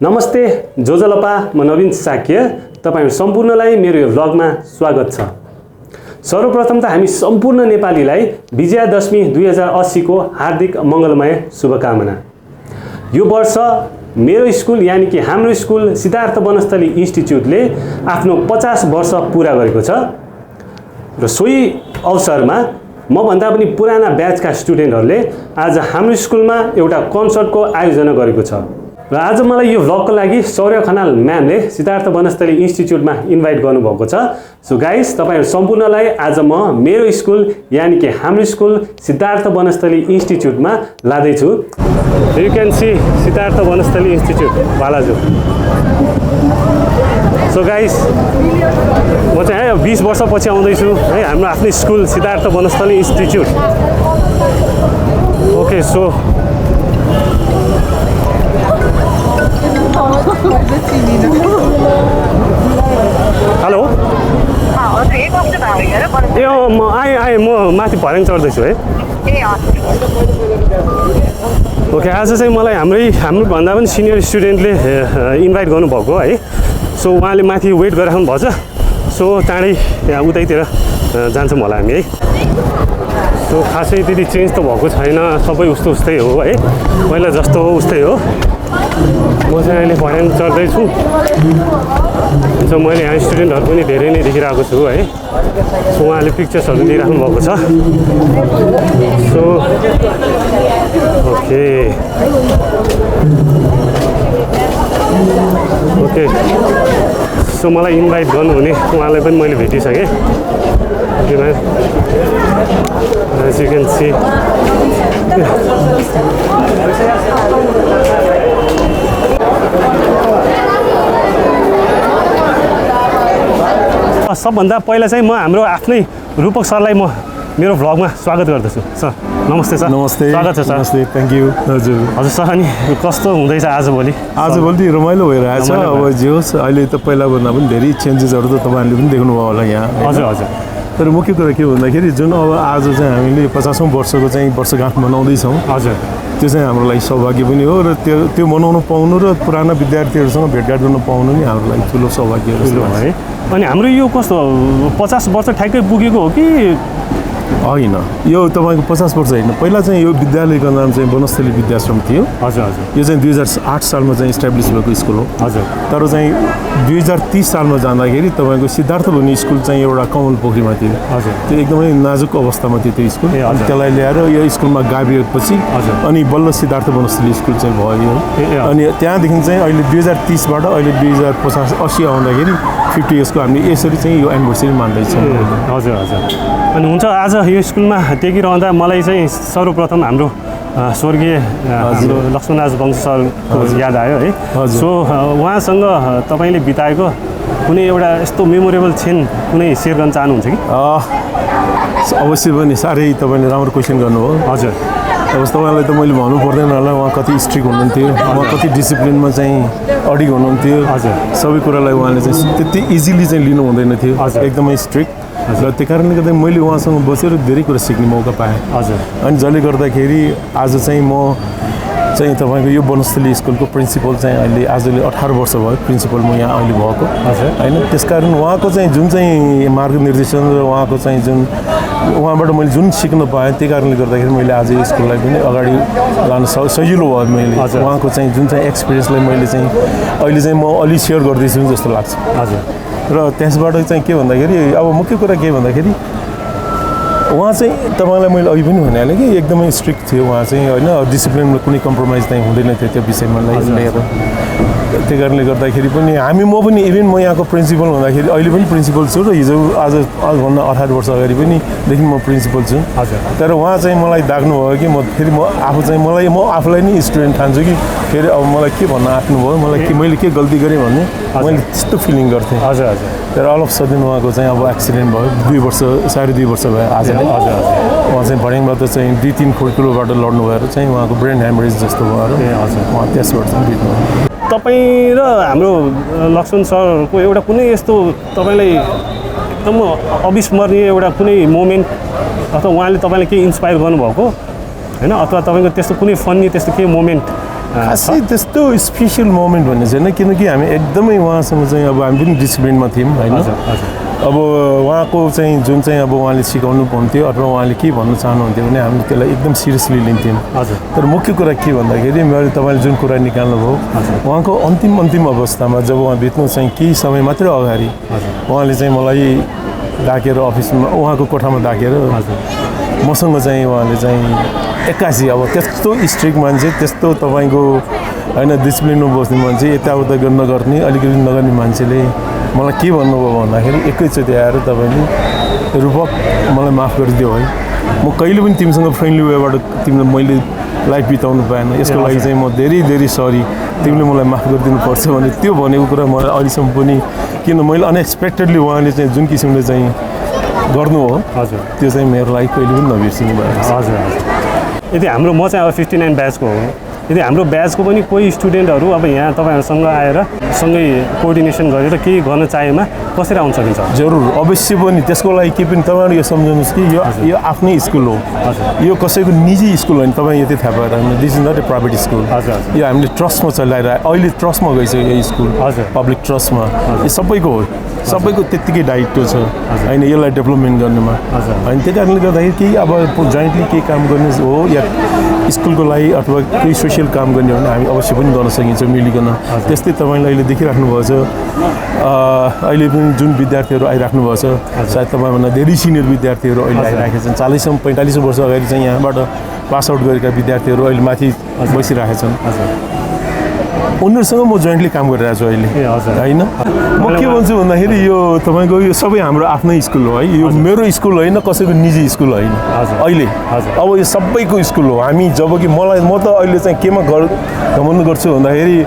नमस्ते जोजलपा म नवीन साक्य तपाईहरु सम्पूर्णलाई मेरो यो भ्लगमा स्वागत छ। सर्वप्रथम त हामी सम्पूर्ण नेपालीलाई विजयादशमी 2080 को हार्दिक मंगलमय शुभकामना। यो वर्ष मेरो स्कुल यानी कि हाम्रो स्कुल सिद्धार्थ वनस्थली इन्स्टिट्युटले आफ्नो 50 वर्ष पूरा गरेको छ र सोही अवसरमा म भन्दा पनि पुराना ब्याचका स्टुडेन्टहरुले आज हाम्रो स्कुलमा एउटा कन्सर्टको आयोजना गरेको छ र आज मलाई यो भ्लगको लागि सौर्य खनाल म्यामले सिद्धार्थ वनस्थली इन्स्टिट्युटमा इन्भाइट गर्नुभएको छ। सो गाइस तपाईहरु सम्पूर्णलाई आज म मेरो स्कुल यानी कि हाम्रो स्कुल सिद्धार्थ वनस्थली इन्स्टिट्युटमा लादै छु। You can see Siddhartha Vanasthali institute Balaju. So guys म चाहिँ 20 वर्षपछि आउँदैछु है हाम्रो आफ्नो school Siddhartha Vanasthali institute. Okay so hello ए म आएँ म माथि भर्याङ चढ्दैछु है। ओके आज चाहिँ मलाई हाम्रो भन्दा पनि सिनियर स्टुडेन्टले इन्भाइट गर्नुभएको है। सो उहाँले माथि वेट गरिराख्नु भएको छ। सो चाँडै यहाँ उतैतिर जान्छौँ होला हामी है। सो खासै त्यति चेन्ज त भएको छैन, सबै उस्तै हो है, पहिला जस्तो हो उस्तै हो। म चाहिँ अहिले भर्याङ चढ्दैछु। सो मैले यहाँ स्टुडेन्टहरू पनि धेरै नै देखिरहेको छु है। सो उहाँले पिक्चर्सहरू लिइराख्नु भएको छ। सो ओके ओके सो मलाई इन्भाइट गर्नुहुने उहाँलाई पनि मैले भेटिसकेँ। As you can see सबभन्दा पहिला चाहिँ म हाम्रो आफ्नै रूपक सरलाई म मेरो भ्लगमा स्वागत गर्दछु। सर नमस्ते सर। नमस्ते, स्वागत छ सर। नमस्ते, थ्याङ्क यू। हजुर हजुर सर, अनि कस्तो हुँदैछ आजभोलि? आजभोलि रमाइलो भइरहेछ। अब जे होस्, अहिले त पहिलाभन्दा पनि धेरै चेन्जेसहरू त तपाईँहरूले पनि देख्नुभयो होला यहाँ। हजुर हजुर। तर मुख्य कुरा के भन्दाखेरि जुन अब आज चाहिँ हामीले 50औं वर्षको चाहिँ वर्षगाँठ मनाउँदैछौँ। हजुर। त्यो चाहिँ हाम्रो लागि सौभाग्य पनि हो र त्यो मनाउन पाउनु र पुराना विद्यार्थीहरूसँग भेटघाट गर्न पाउनु नि हाम्रो लागि ठुलो सौभाग्य हो है। अनि हाम्रो यो कस्तो 50 वर्ष ठ्याक्कै पुगेको हो कि होइन? यो तपाईँको 50 वर्ष होइन। पहिला चाहिँ यो विद्यालयको नाम चाहिँ वनस्थली विद्याश्रम थियो। हजुर हजुर। यो चाहिँ 2008 सालमा चाहिँ इस्टाब्लिस भएको स्कुल हो। हजुर। तर चाहिँ 2030 सालमा जाँदाखेरि तपाईँको सिद्धार्थ भन्ने स्कुल चाहिँ एउटा कमल पोखरीमा थियो। हजुर। त्यो एकदमै नाजुक अवस्थामा थियो त्यो स्कुल। त्यसलाई ल्याएर यो स्कुलमा गाभिएपछि अनि बल्ल सिद्धार्थ वनस्थली स्कुल चाहिँ भयो। अनि त्यहाँदेखि चाहिँ अहिले 2030बाट अहिले 2080 आउँदाखेरि 50 इयर्सको हामीले यसरी चाहिँ यो एनिभर्सरी मान्दैछौँ। हजुर हजुर। अनि हुन्छ, आज यो स्कुलमा टेकिरहँदा मलाई चाहिँ सर्वप्रथम हाम्रो स्वर्गीय हाम्रो लक्ष्मणराज वंश सरको याद आयो है। सो उहाँसँग तपाईँले बिताएको कुनै एउटा यस्तो मेमोरेबल क्षण कुनै सेयर गर्न चाहनुहुन्छ कि? अवश्य पनि, साह्रै तपाईँले राम्रो क्वेसन गर्नुभयो। हजुर। अब तपाईँलाई त मैले भन्नु पर्दैन होला उहाँ कति स्ट्रिक्ट हुनुहुन्थ्यो, उहाँ कति डिसिप्लिनमा चाहिँ अडिग हुनुहुन्थ्यो। हजुर। सबै कुरालाई उहाँले चाहिँ त्यति इजिली चाहिँ लिनु हुँदैन थियो, एकदमै स्ट्रिक्ट। र त्यो कारणले गर्दा मैले उहाँसँग बसेर धेरै कुरा सिक्ने मौका पाएँ। हजुर। अनि जसले गर्दाखेरि आज चाहिँ म चाहिँ तपाईँको यो वनस्थली स्कुलको प्रिन्सिपल चाहिँ अहिले आजले 18 वर्ष भयो प्रिन्सिपल म यहाँ अहिले भएको होइन। त्यसकारण उहाँको चाहिँ जुन चाहिँ मार्गनिर्देशन र उहाँको चाहिँ जुन उहाँबाट मैले जुन सिक्न पाएँ त्यो कारणले गर्दाखेरि मैले आज यो स्कुललाई पनि अगाडि लान सजिलो भयो। मैले उहाँको चाहिँ जुन चाहिँ एक्सपिरियन्सलाई मैले चाहिँ अहिले चाहिँ म अलि सेयर गर्दैछु जस्तो लाग्छ। हजुर। र त्यसबाट चाहिँ के भन्दाखेरि अब मुख्य कुरा के भन्दाखेरि उहाँ चाहिँ तपाईँलाई मैले अघि पनि भनिहालेँ कि एकदमै स्ट्रिक्ट थियो उहाँ चाहिँ होइन। डिसिप्लिनमा कुनै कम्प्रोमाइज चाहिँ हुँदैन थियो त्यो विषयमा लिएर। त्यो कारणले गर्दाखेरि पनि म पनि इभन म यहाँको प्रिन्सिपल हुँदाखेरि अहिले पनि प्रिन्सिपल छु र हिजो आजभन्दा 18 वर्ष अगाडि पनिदेखि म प्रिन्सिपल छु। हजुर। तर उहाँ चाहिँ मलाई दाग्नुभयो कि म फेरि म आफू चाहिँ म आफूलाई नै स्टुडेन्ट ठान्छु कि फेरि अब मलाई के भन्न आँट्नुभयो, मलाई मैले के गल्ती गरेँ भन्ने मैले त्यस्तो फिलिङ गर्थेँ। हजुर हजुर। तर अल अफ सडन उहाँको चाहिँ अब एक्सिडेन्ट भयो, 2 वर्ष 2.5 वर्ष भयो आज। हजुर हजुर। उहाँ चाहिँ भर्याङबाट चाहिँ 2-3 किलोबाट लड्नु भएर चाहिँ उहाँको ब्रेन ह्यामरेज जस्तो भयो र उहाँ त्यसबाट चाहिँ बित्नु भयो। तपाईँ र हाम्रो लक्ष्मण सरको एउटा कुनै यस्तो तपाईँलाई एकदम अविस्मरणीय एउटा कुनै मोमेन्ट अथवा उहाँले तपाईँलाई केही इन्स्पायर गर्नुभएको होइन, अथवा तपाईँको त्यस्तो कुनै फन्नी त्यस्तो केही मोमेन्ट खासै त्यस्तो स्पेसल मोमेन्ट भन्ने छैन किनकि हामी एकदमै उहाँसँग चाहिँ अब हामी पनि डिसिप्लिनमा थियौँ होइन अब उहाँको चाहिँ जुन चाहिँ अब उहाँले सिकाउनु हुन्थ्यो अथवा उहाँले के भन्नु चाहनुहुन्थ्यो भने हामीले त्यसलाई एकदम सिरियसली लिन्थ्यौँ तर मुख्य कुरा के भन्दाखेरि मैले तपाईँले जुन कुरा निकाल्नुभयो उहाँको अन्तिम अवस्थामा जब उहाँ बित्नु चाहिँ केही समय मात्रै अगाडि उहाँले चाहिँ मलाई डाकेर अफिसमा उहाँको कोठामा डाकेर मसँग चाहिँ उहाँले चाहिँ 81 अब त्यस्तो स्ट्रिक्ट मान्छे त्यस्तो तपाईँको होइन डिसिप्लिनमा बस्ने मान्छे यताउता नगर्ने अलिकति नगर्ने मान्छेले मलाई के भन्नुभयो भन्दाखेरि एकैचोटि आएर तपाईँले रूपक मलाई माफ गरिदियो है म कहिले पनि तिमीसँग फ्रेन्डली वेबाट तिमीलाई मैले लाइफ बिताउनु पाएन यसको लागि चाहिँ म धेरै सरी तिमीले मलाई माफ गरिदिनु पर्छ भने त्यो भनेको कुरा मलाई अहिलेसम्म पनि किन मैले अनएक्सपेक्टेडली उहाँले चाहिँ जुन किसिमले चाहिँ गर्नु हो हजुर त्यो चाहिँ मेरो लागि कहिले पनि नबिर्सिनु भएको छ हजुर यदि हाम्रो म चाहिँ अब 59 ब्याचको हो यदि हाम्रो ब्याचको पनि कोही स्टुडेन्टहरू अब यहाँ तपाईँहरूसँग आएर सँगै कोअर्डिनेसन गरेर केही गर्न चाहेमा कसरी आउन सकिन्छ जरुर अवश्य पनि त्यसको लागि के पनि तपाईँहरू यो सम्झनुहोस् कि यो आफ्नै स्कुल हो यो कसैको निजी स्कुल होइन तपाईँ यति थाहा पाएर this is not a private school यो हामीले ट्रस्टमा चलाइरहेको अहिले ट्रस्टमा गइसक्यो यो स्कुल पब्लिक ट्रस्टमा यो सबैको हो सबैको त्यत्तिकै दायित्व छ होइन यसलाई डेभलपमेन्ट गर्नुमा होइन त्यही कारणले गर्दाखेरि केही अब जोइन्टली केही काम गर्ने हो या स्कुलको लागि अथवा केही सोसियल काम गर्ने हो भने हामी अवश्य पनि गर्न सकिन्छ मिलिकन त्यस्तै तपाईँले अहिले देखिराख्नु भएको छ अहिले पनि जुन विद्यार्थीहरू आइराख्नु भएको छ सायद तपाईँभन्दा धेरै सिनियर विद्यार्थीहरू अहिले आइराखेका छन् 40-45 वर्ष अगाडि चाहिँ यहाँबाट पास आउट गरेका विद्यार्थीहरू अहिले माथि बसिरहेका छन् उनीहरूसँग म जोइन्टली काम गरिरहेको छु अहिले होइन म के भन्छु भन्दाखेरि यो तपाईँको यो सबै हाम्रो आफ्नै स्कुल हो है यो मेरो स्कुल होइन कसैको निजी स्कुल होइन अहिले अब यो सबैको स्कुल हो हामी जब कि म त अहिले चाहिँ केमा घमण्ड गर्छु भन्दाखेरि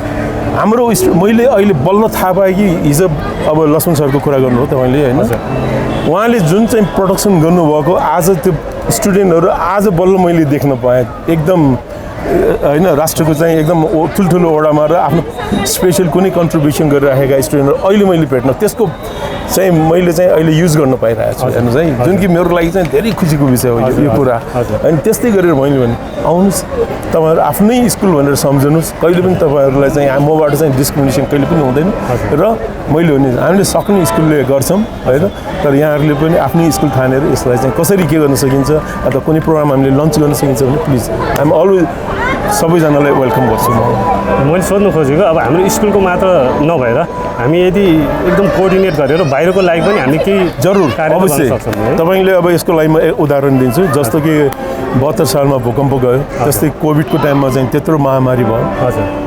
हाम्रो मैले अहिले बल्ल थाहा पाएँ कि हिजो अब लक्ष्मण सरको कुरा गर्नु हो तपाईँले होइन उहाँले जुन चाहिँ प्रडक्सन गर्नुभएको आज त्यो स्टुडेन्टहरू आज बल्ल मैले देख्न पाएँ एकदम होइन राष्ट्रको चाहिँ एकदम ठुल्ठुलो ओडामा र आफ्नो स्पेसल कुनै कन्ट्रिब्युसन गरिराखेका स्टुडेन्टहरू अहिले मैले भेट्न त्यसको चाहिँ मैले चाहिँ अहिले युज गर्न पाइरहेको छु हेर्नुहोस् है जुन कि मेरो लागि चाहिँ धेरै खुसीको विषय हो यो कुरा अनि त्यस्तै गरेर मैले भने आउनुहोस् तपाईँहरू आफ्नै स्कुल भनेर सम्झनुहोस् कहिले पनि तपाईँहरूलाई चाहिँ मबाट चाहिँ डिस्क्रिमिनेसन कहिले पनि हुँदैन र मैले भने हामीले सक्ने स्कुलले गर्छौँ होइन तर यहाँहरूले पनि आफ्नै स्कुल ठानेर यसलाई चाहिँ कसरी के गर्न सकिन्छ अथवा कुनै प्रोग्राम हामीले लन्च गर्न सकिन्छ भने प्लिज आइएम अलवेज सबैजनालाई वेलकम गर्छु मैले सोध्नु खोजेको अब हाम्रो स्कुलको मात्र नभएर हामी यदि एकदम कोअर्डिनेट गरेर बाहिरको लागि पनि हामी केही जरुर अवश्य तपाईँले अब यसको लागि म उदाहरण दिन्छु जस्तो कि 72 सालमा भूकम्प गयो जस्तै कोभिडको टाइममा चाहिँ त्यत्रो महामारी भयो हजुर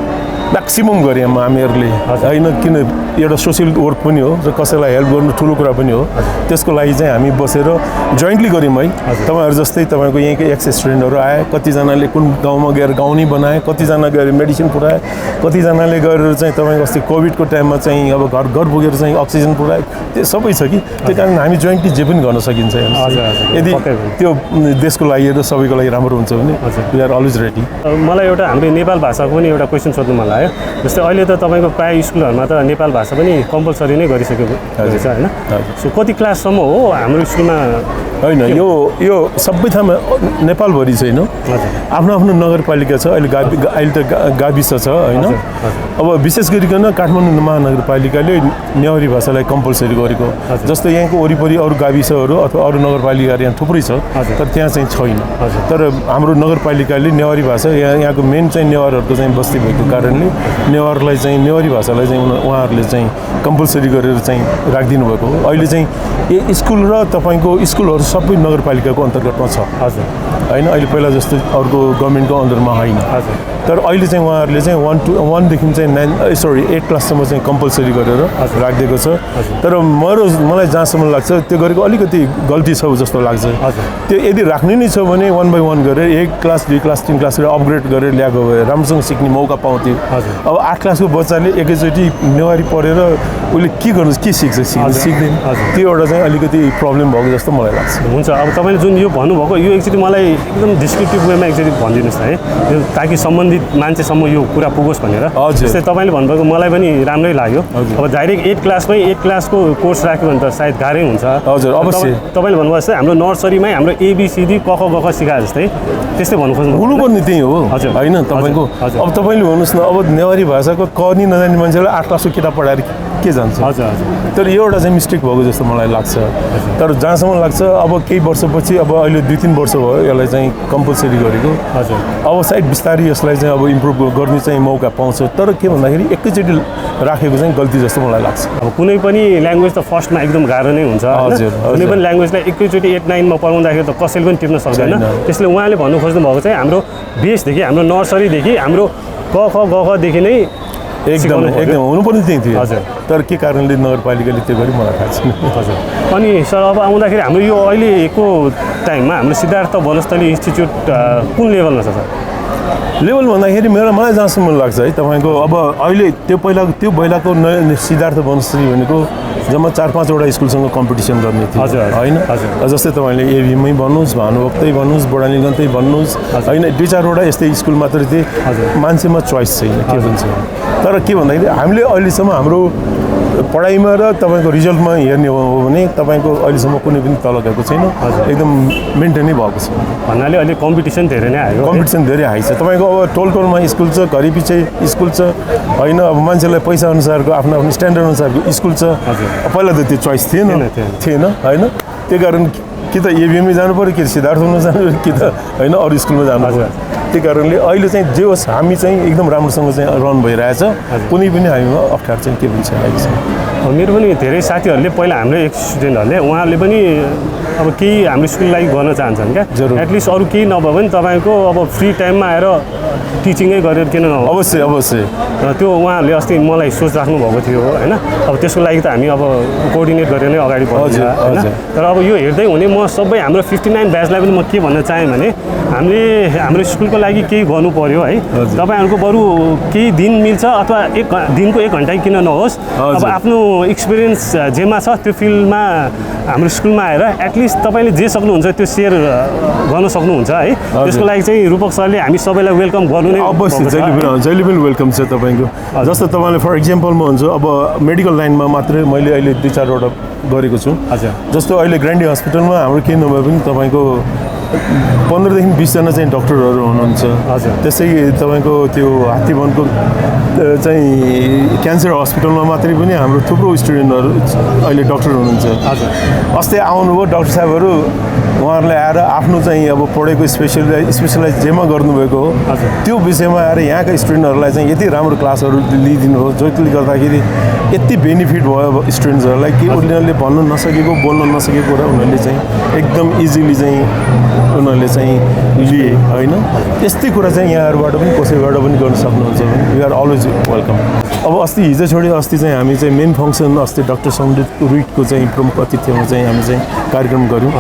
म्याक्सिमम गऱ्यौँ हामीहरूले होइन किन एउटा सोसियल वर्क पनि हो र कसैलाई हेल्प गर्नु ठुलो कुरा पनि हो त्यसको लागि चाहिँ हामी बसेर जोइन्टली गऱ्यौँ है तपाईँहरू जस्तै तपाईँको यहीँको एक्स स्टुडेन्टहरू आए कतिजनाले कुन गाउँमा गएर गाउँ नै बनाए कतिजना गएर मेडिसिन पुऱ्याए कतिजनाले गएर चाहिँ तपाईँको अस्ति कोभिडको टाइममा चाहिँ अब घर घर पुगेर चाहिँ अक्सिजन पुऱ्याए त्यो सबै छ कि त्यही कारण हामी जोइन्टली जे पनि गर्न सकिन्छ यदि त्यो देशको लागि र सबैको लागि राम्रो हुन्छ भने वी आर अलवेज रेडी मलाई एउटा हाम्रो नेपाल भाषाको पनि एउटा क्वेसन सोध्नु मन लाग्यो जस्तै अहिले त तपाईँको प्रायः स्कुलहरूमा त नेपाल भाषा पनि कम्पलसरी नै गरिसकेको रहेछ होइन सो कति क्लाससम्म हो हाम्रो स्कुलमा होइन यो सबै ठाउँमा नेपालभरि छैन आफ्नो आफ्नो नगरपालिका छ अहिले अहिले त गाविस छ होइन अब विशेष गरिकन काठमाडौँ महानगरपालिकाले नेवारी भाषालाई कम्पलसरी गरेको जस्तो यहाँको वरिपरि अरू गाविसहरू अथवा अरू नगरपालिकाहरू यहाँ थुप्रै छ तर त्यहाँ चाहिँ छैन तर हाम्रो नगरपालिकाले नेवारी भाषा यहाँको मेन चाहिँ नेवारहरूको चाहिँ बस्ती भएको कारणले नेवारलाई चाहिँ नेवारी भाषालाई चाहिँ उहाँहरूले चाहिँ कम्पलसरी गरेर चाहिँ राखिदिनु भएको हो अहिले चाहिँ स्कुल र तपाईँको स्कुलहरू सबै नगरपालिकाको अन्तर्गतमा छ हजुर होइन अहिले पहिला जस्तो अर्को गभर्मेन्टको अन्डरमा होइन तर अहिले चाहिँ उहाँहरूले चाहिँ 1 देखि चाहिँ 8 क्लाससम्म चाहिँ कम्पलसरी गरेर राखिदिएको छ तर मलाई जहाँसम्म लाग्छ त्यो गरेको अलिकति गल्ती छ जस्तो लाग्छ त्यो यदि राख्ने नै छ भने 1 by 1 गरेर 1 क्लास 2 क्लास 3 क्लास अपग्रेड गरेर ल्याएको भए राम्रोसँग सिक्ने मौका पाउँथ्यो अब 8 क्लासको बच्चाले एकैचोटि नेवारी पढेर उसले के गर्नु के सिक्दैन त्यो एउटा चाहिँ अलिकति प्रब्लम भएको जस्तो मलाई लाग्छ हुन्छ अब तपाईँले जुन यो भन्नुभएको यो एकचोटि मलाई एकदम डिस्क्रिप्टिभ वेमा एकचोटि भनिदिनुहोस् न है ताकि सम्बन्धित सम्बन्धित मान्छेसम्म यो कुरा पुगोस् भनेर हजुर। जस्तै तपाईँले भन्नुभएको मलाई पनि राम्रै लाग्यो हजुर। अब डाइरेक्ट 8 क्लासको कोर्स राख्यो भने त सायद गाह्रै हुन्छ हजुर, अवश्य। तपाईँले भन्नुभएको जस्तै हाम्रो नर्सरीमै हाम्रो ABCD क ख ग ख सिकाए जस्तै त्यस्तै भन्नु खोज्नु हुनुपर्ने त्यही हो हजुर। होइन तपाईँको हजुर। अब तपाईँले भन्नुहोस् न अब नेवारी भाषाको क नि नजान्ने मान्छेलाई 8 क्लासको किताब पढाएर के जान्छ हजुर हजुर तर यो एउटा चाहिँ मिस्टेक भएको जस्तो मलाई लाग्छ तर जहाँसम्म लाग्छ अब केही वर्षपछि अब अहिले 2-3 वर्ष भयो यसलाई चाहिँ कम्पलसरी गरेको हजुर अब सायद बिस्तारै यसलाई चाहिँ अब इम्प्रुभ गर्ने चाहिँ मौका पाउँछ तर के भन्दाखेरि एकैचोटि राखेको चाहिँ गल्ती जस्तो मलाई लाग्छ अब कुनै पनि ल्याङ्ग्वेज त फर्स्टमा एकदम गाह्रो नै हुन्छ होइन? हजुर, हजुर। कुनै पनि ल्याङ्ग्वेजलाई एकैचोटि 8-9 मा पढाउँदाखेरि त कसैले पनि टिप्न सक्दैन छैन। त्यसले उहाँले भन्नु खोज्नु भएको चाहिँ हाम्रो बेसदेखि हाम्रो नर्सरीदेखि हाम्रो क ख ग खदेखि नै एकदम एकदम हुनुपर्ने त्यही थियो हजुर। तर के कारणले नगरपालिकाले त्यो गरी मलाई थाहा छैन हजुर अनि सर अब आउँदाखेरि हाम्रो यो अहिलेको टाइममा हाम्रो सिद्धार्थ वनस्थली इन्स्टिच्युट कुन लेभलमा छ सर लेभल भन्दाखेरि मलाई जहाँसम्म लाग्छ है तपाईँको अब अहिले त्यो पहिलाको सिद्धार्थ वनस्थली भनेको जम्मा 4-5 वटा स्कुलसँग कम्पिटिसन गर्ने थियो हजुर, हजुर, होइन हजुर। जस्तै तपाईँले एभीमै भन्नुहोस् भानुभक्तै भन्नुहोस् बडालीगञ्जै भन्नुहोस् होइन 2-4 वटा यस्तै स्कुल मात्रै थिए हजुर। मान्छेमा चोइस छैन के भन्छ तर के भन्दाखेरि हामीले अहिलेसम्म हाम्रो पढाइमा र तपाईँको रिजल्टमा हेर्ने हो भने तपाईँको अहिलेसम्म कुनै पनि तल गएको छैन एकदम मेन्टेनै भएको छ भन्नाले अहिले कम्पिटिसन धेरै नै आयो कम्पिटिसन धेरै हाई छ तपाईँको अब टोलमा स्कुल छ घरि पछि स्कुल छ होइन अब मान्छेलाई पैसा अनुसारको आफ्नो आफ्नो स्ट्यान्डर्ड अनुसारको स्कुल छ पहिला त त्यो चोइस थिएन होइन त्यही कारण कि त एभीएममै जानु पऱ्यो कि सिद्धार्थमा जानु पऱ्यो कि त होइन अरू स्कुलमा जानु पऱ्यो त्यही कारणले अहिले चाहिँ जे होस् हामी चाहिँ एकदम राम्रोसँग चाहिँ रन भइरहेछ कुनै पनि हामीमा अप्ठ्यारो चाहिँ के पनि छैन अहिलेसम्म मेरो पनि धेरै साथीहरूले पहिला हाम्रो एक स्टुडेन्टहरूले उहाँहरूले पनि अब केही हाम्रो स्कुललाई गर्न चाहन्छन् क्या जरुर। एटलिस्ट अरू केही नभए पनि तपाईँको अब फ्री टाइममा आएर टिचिङै गरेर किन नहो अवश्य र त्यो उहाँहरूले अस्ति मलाई सोच राख्नु भएको थियो होइन अब त्यसको लागि त हामी अब कोअर्डिनेट गरेर नै अगाडि बढ्छ होइन तर अब यो हेर्दै हुने म सबै हाम्रो 59 ब्याचलाई पनि म के भन्न चाहेँ भने हामीले हाम्रो स्कुलको लागि केही गर्नु पर्यो है तपाईँहरूको बरु केही दिन मिल्छ अथवा दिनको 1 घन्टा किन नहोस् अब आफ्नो एक्सपिरियन्स जेमा छ त्यो फिल्डमा हाम्रो स्कुलमा आएर एटलिस्ट तपाईँले जे सक्नुहुन्छ त्यो सेयर गर्न सक्नुहुन्छ है त्यसको लागि चाहिँ रूपक सरले हामी सबैलाई वेलकम गर्नु नै अवश्य जहिले पनि वेलकम छ तपाईँको जस्तो तपाईँले फर इक्जाम्पल म भन्छु अब मेडिकल लाइनमा मात्रै मैले अहिले 2-4 वटा गरेको छु जस्तो अहिले ग्रान्डी हस्पिटलमा हाम्रो केही नभए पनि तपाईँको 15 देखि 20 जना चाहिँ डक्टरहरू हुनुहुन्छ त्यसै तपाईँको त्यो हात्तीवनको चाहिँ क्यान्सर हस्पिटलमा मात्रै पनि हाम्रो थुप्रो स्टुडेन्टहरू अहिले डक्टर हुनुहुन्छ अस्ति आउनुभयो डक्टर साहबहरू उहाँहरूले आएर आफ्नो चाहिँ अब पढेको स्पेसलाइज जेमा गर्नुभएको हो त्यो विषयमा आएर यहाँका स्टुडेन्टहरूलाई चाहिँ यति राम्रो क्लासहरू लिइदिनु हो जसले गर्दाखेरि यति बेनिफिट भयो स्टुडेन्ट्सहरूलाई कि उनीहरूले भन्न नसकेको बोल्न नसकेको कुरा उनीहरूले चाहिँ एकदम इजिली चाहिँ उनीहरूले चाहिँ लिए होइन यस्तै कुरा चाहिँ यहाँहरूबाट पनि कसैबाट पनि गर्न सक्नुहुन्छ भने वी आर अलवेज वेलकम अब अस्ति हिजो छोड्यो अस्ति चाहिँ हामी चाहिँ मेन फङ्सन अस्ति डाक्टर सङ्गीत रुइटको चाहिँ प्रमुख अतिथिमा चाहिँ हामी चाहिँ कार्यक्रम गऱ्यौँ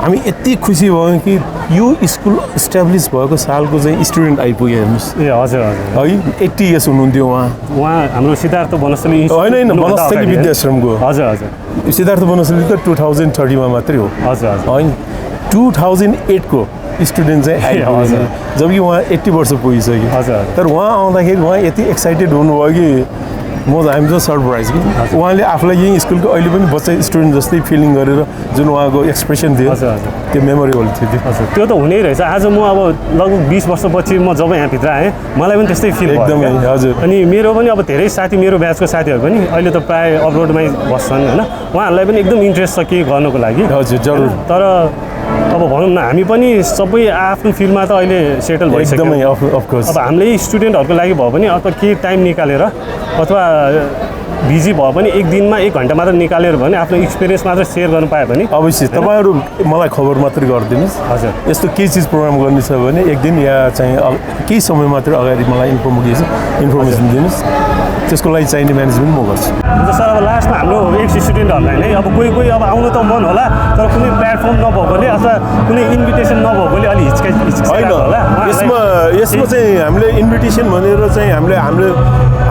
हामी यति खुसी भयौँ कि यो स्कुल इस्टाब्लिस भएको सालको चाहिँ स्टुडेन्ट आइपुग्यो हेर्नुहोस् ए हजुर हजुर है 80 इयर्स हुनुहुन्थ्यो उहाँ हाम्रो सिद्धार्थ वनस्थली होइन वनस्थली विद्याश्रमको हजुर हजुर सिद्धार्थ वनस्थली त 2030 मा मात्रै हो हजुर होइन 2008 को स्टुडेन्ट चाहिँ आइपुग्यो जबकि उहाँ 80 वर्ष पुगिसक्यो हजुर तर उहाँ आउँदाखेरि उहाँ यति एक्साइटेड हुनुभयो कि आइम जस्ट सरप्राइज कि उहाँले आफूलाई यही स्कुलको अहिले पनि बच्चा स्टुडेन्ट जस्तै फिलिङ गरेर जुन उहाँको एक्सप्रेसन थियो त्यो मेमोरेबल थियो त्यो त हुनै रहेछ आज म अब लगभग 20 वर्षपछि म जब यहाँभित्र आएँ मलाई पनि त्यस्तै फिल भयो एकदमै हजुर अनि मेरो पनि अब धेरै साथी मेरो ब्याचको साथीहरू पनि अहिले त प्राय अब्रोडमै बस्छन् होइन उहाँहरूलाई पनि एकदम इन्ट्रेस्ट छ के गर्नको लागि हजुर जरुर तर अब भनौँ न हामी पनि सबै आफ्नो फिल्डमा त अहिले सेटल भइसक्यो एकदमै अफकोर्स अब हामीले स्टुडेन्टहरूको लागि भयो भने अथवा केही टाइम निकालेर अथवा बिजी भयो भने एक दिनमा 1 घन्टा मात्र निकालेर भने आफ्नो एक्सपिरियन्स मात्र सेयर गर्नु पायो भने अवश्य तपाईँहरू मलाई खबर मात्रै गरिदिनुहोस् हजुर यस्तो केही चिज प्रोग्राम गर्ने छ भने एक दिन या चाहिँ केही समय मात्र अगाडि मलाई इन्फर्मेसन दिनुहोस् त्यसको लागि चाहिने म्यानेजमेन्ट म गर्छु सर अब लास्टमा हाम्रो एक्स स्टुडेन्टहरूलाई नै अब कोही अब आउनु त मन होला तर कुनै प्लेटफर्म नभएकोले अथवा कुनै इन्भिटेसन नभएकोले अलि हिचकिचाइ होला यसमा चाहिँ हामीले इन्भिटेसन भनेर चाहिँ हामीले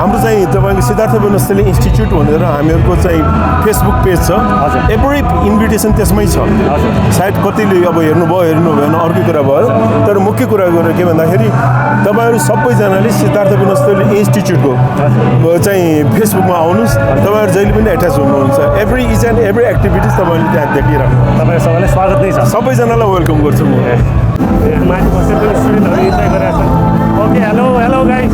हाम्रो चाहिँ तपाईँको सिद्धार्थ वनस्थली इन्स्टिच्युट भनेर हामीहरूको चाहिँ फेसबुक पेज छ एभ्री इन्भिटेसन त्यसमै छ सायद कतिले अब हेर्नु भएन अर्कै कुरा भयो तर मुख्य कुरा गरेर के भन्दाखेरि तपाईँहरू सबैजनाले सिद्धार्थ वनस्थली इन्स्टिच्युटको चाहिँ फेसबुकमा आउनुहोस् तपाईँहरू जहिले पनि एट्याच हुनुहुन्छ every each and every activities तपाईँले त्यहाँ देखिरहनु तपाईँहरू सबैलाई स्वागत नै छ सबैजनालाई वेलकम गर्छु म माथि बसेर पनि स्टुडेन्टहरू इन्जोय गरिरहेको छन् ओके हेलो गाइस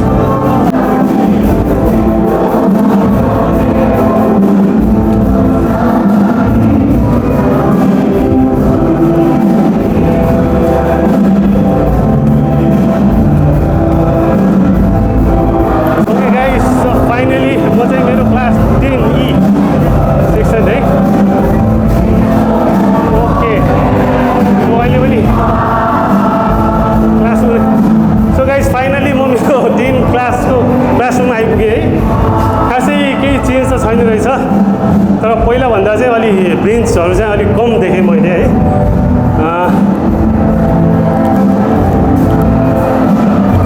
तर पहिलाभन्दा चाहिँ अलि बेन्चहरू चाहिँ अलिक कम देखेँ मैले है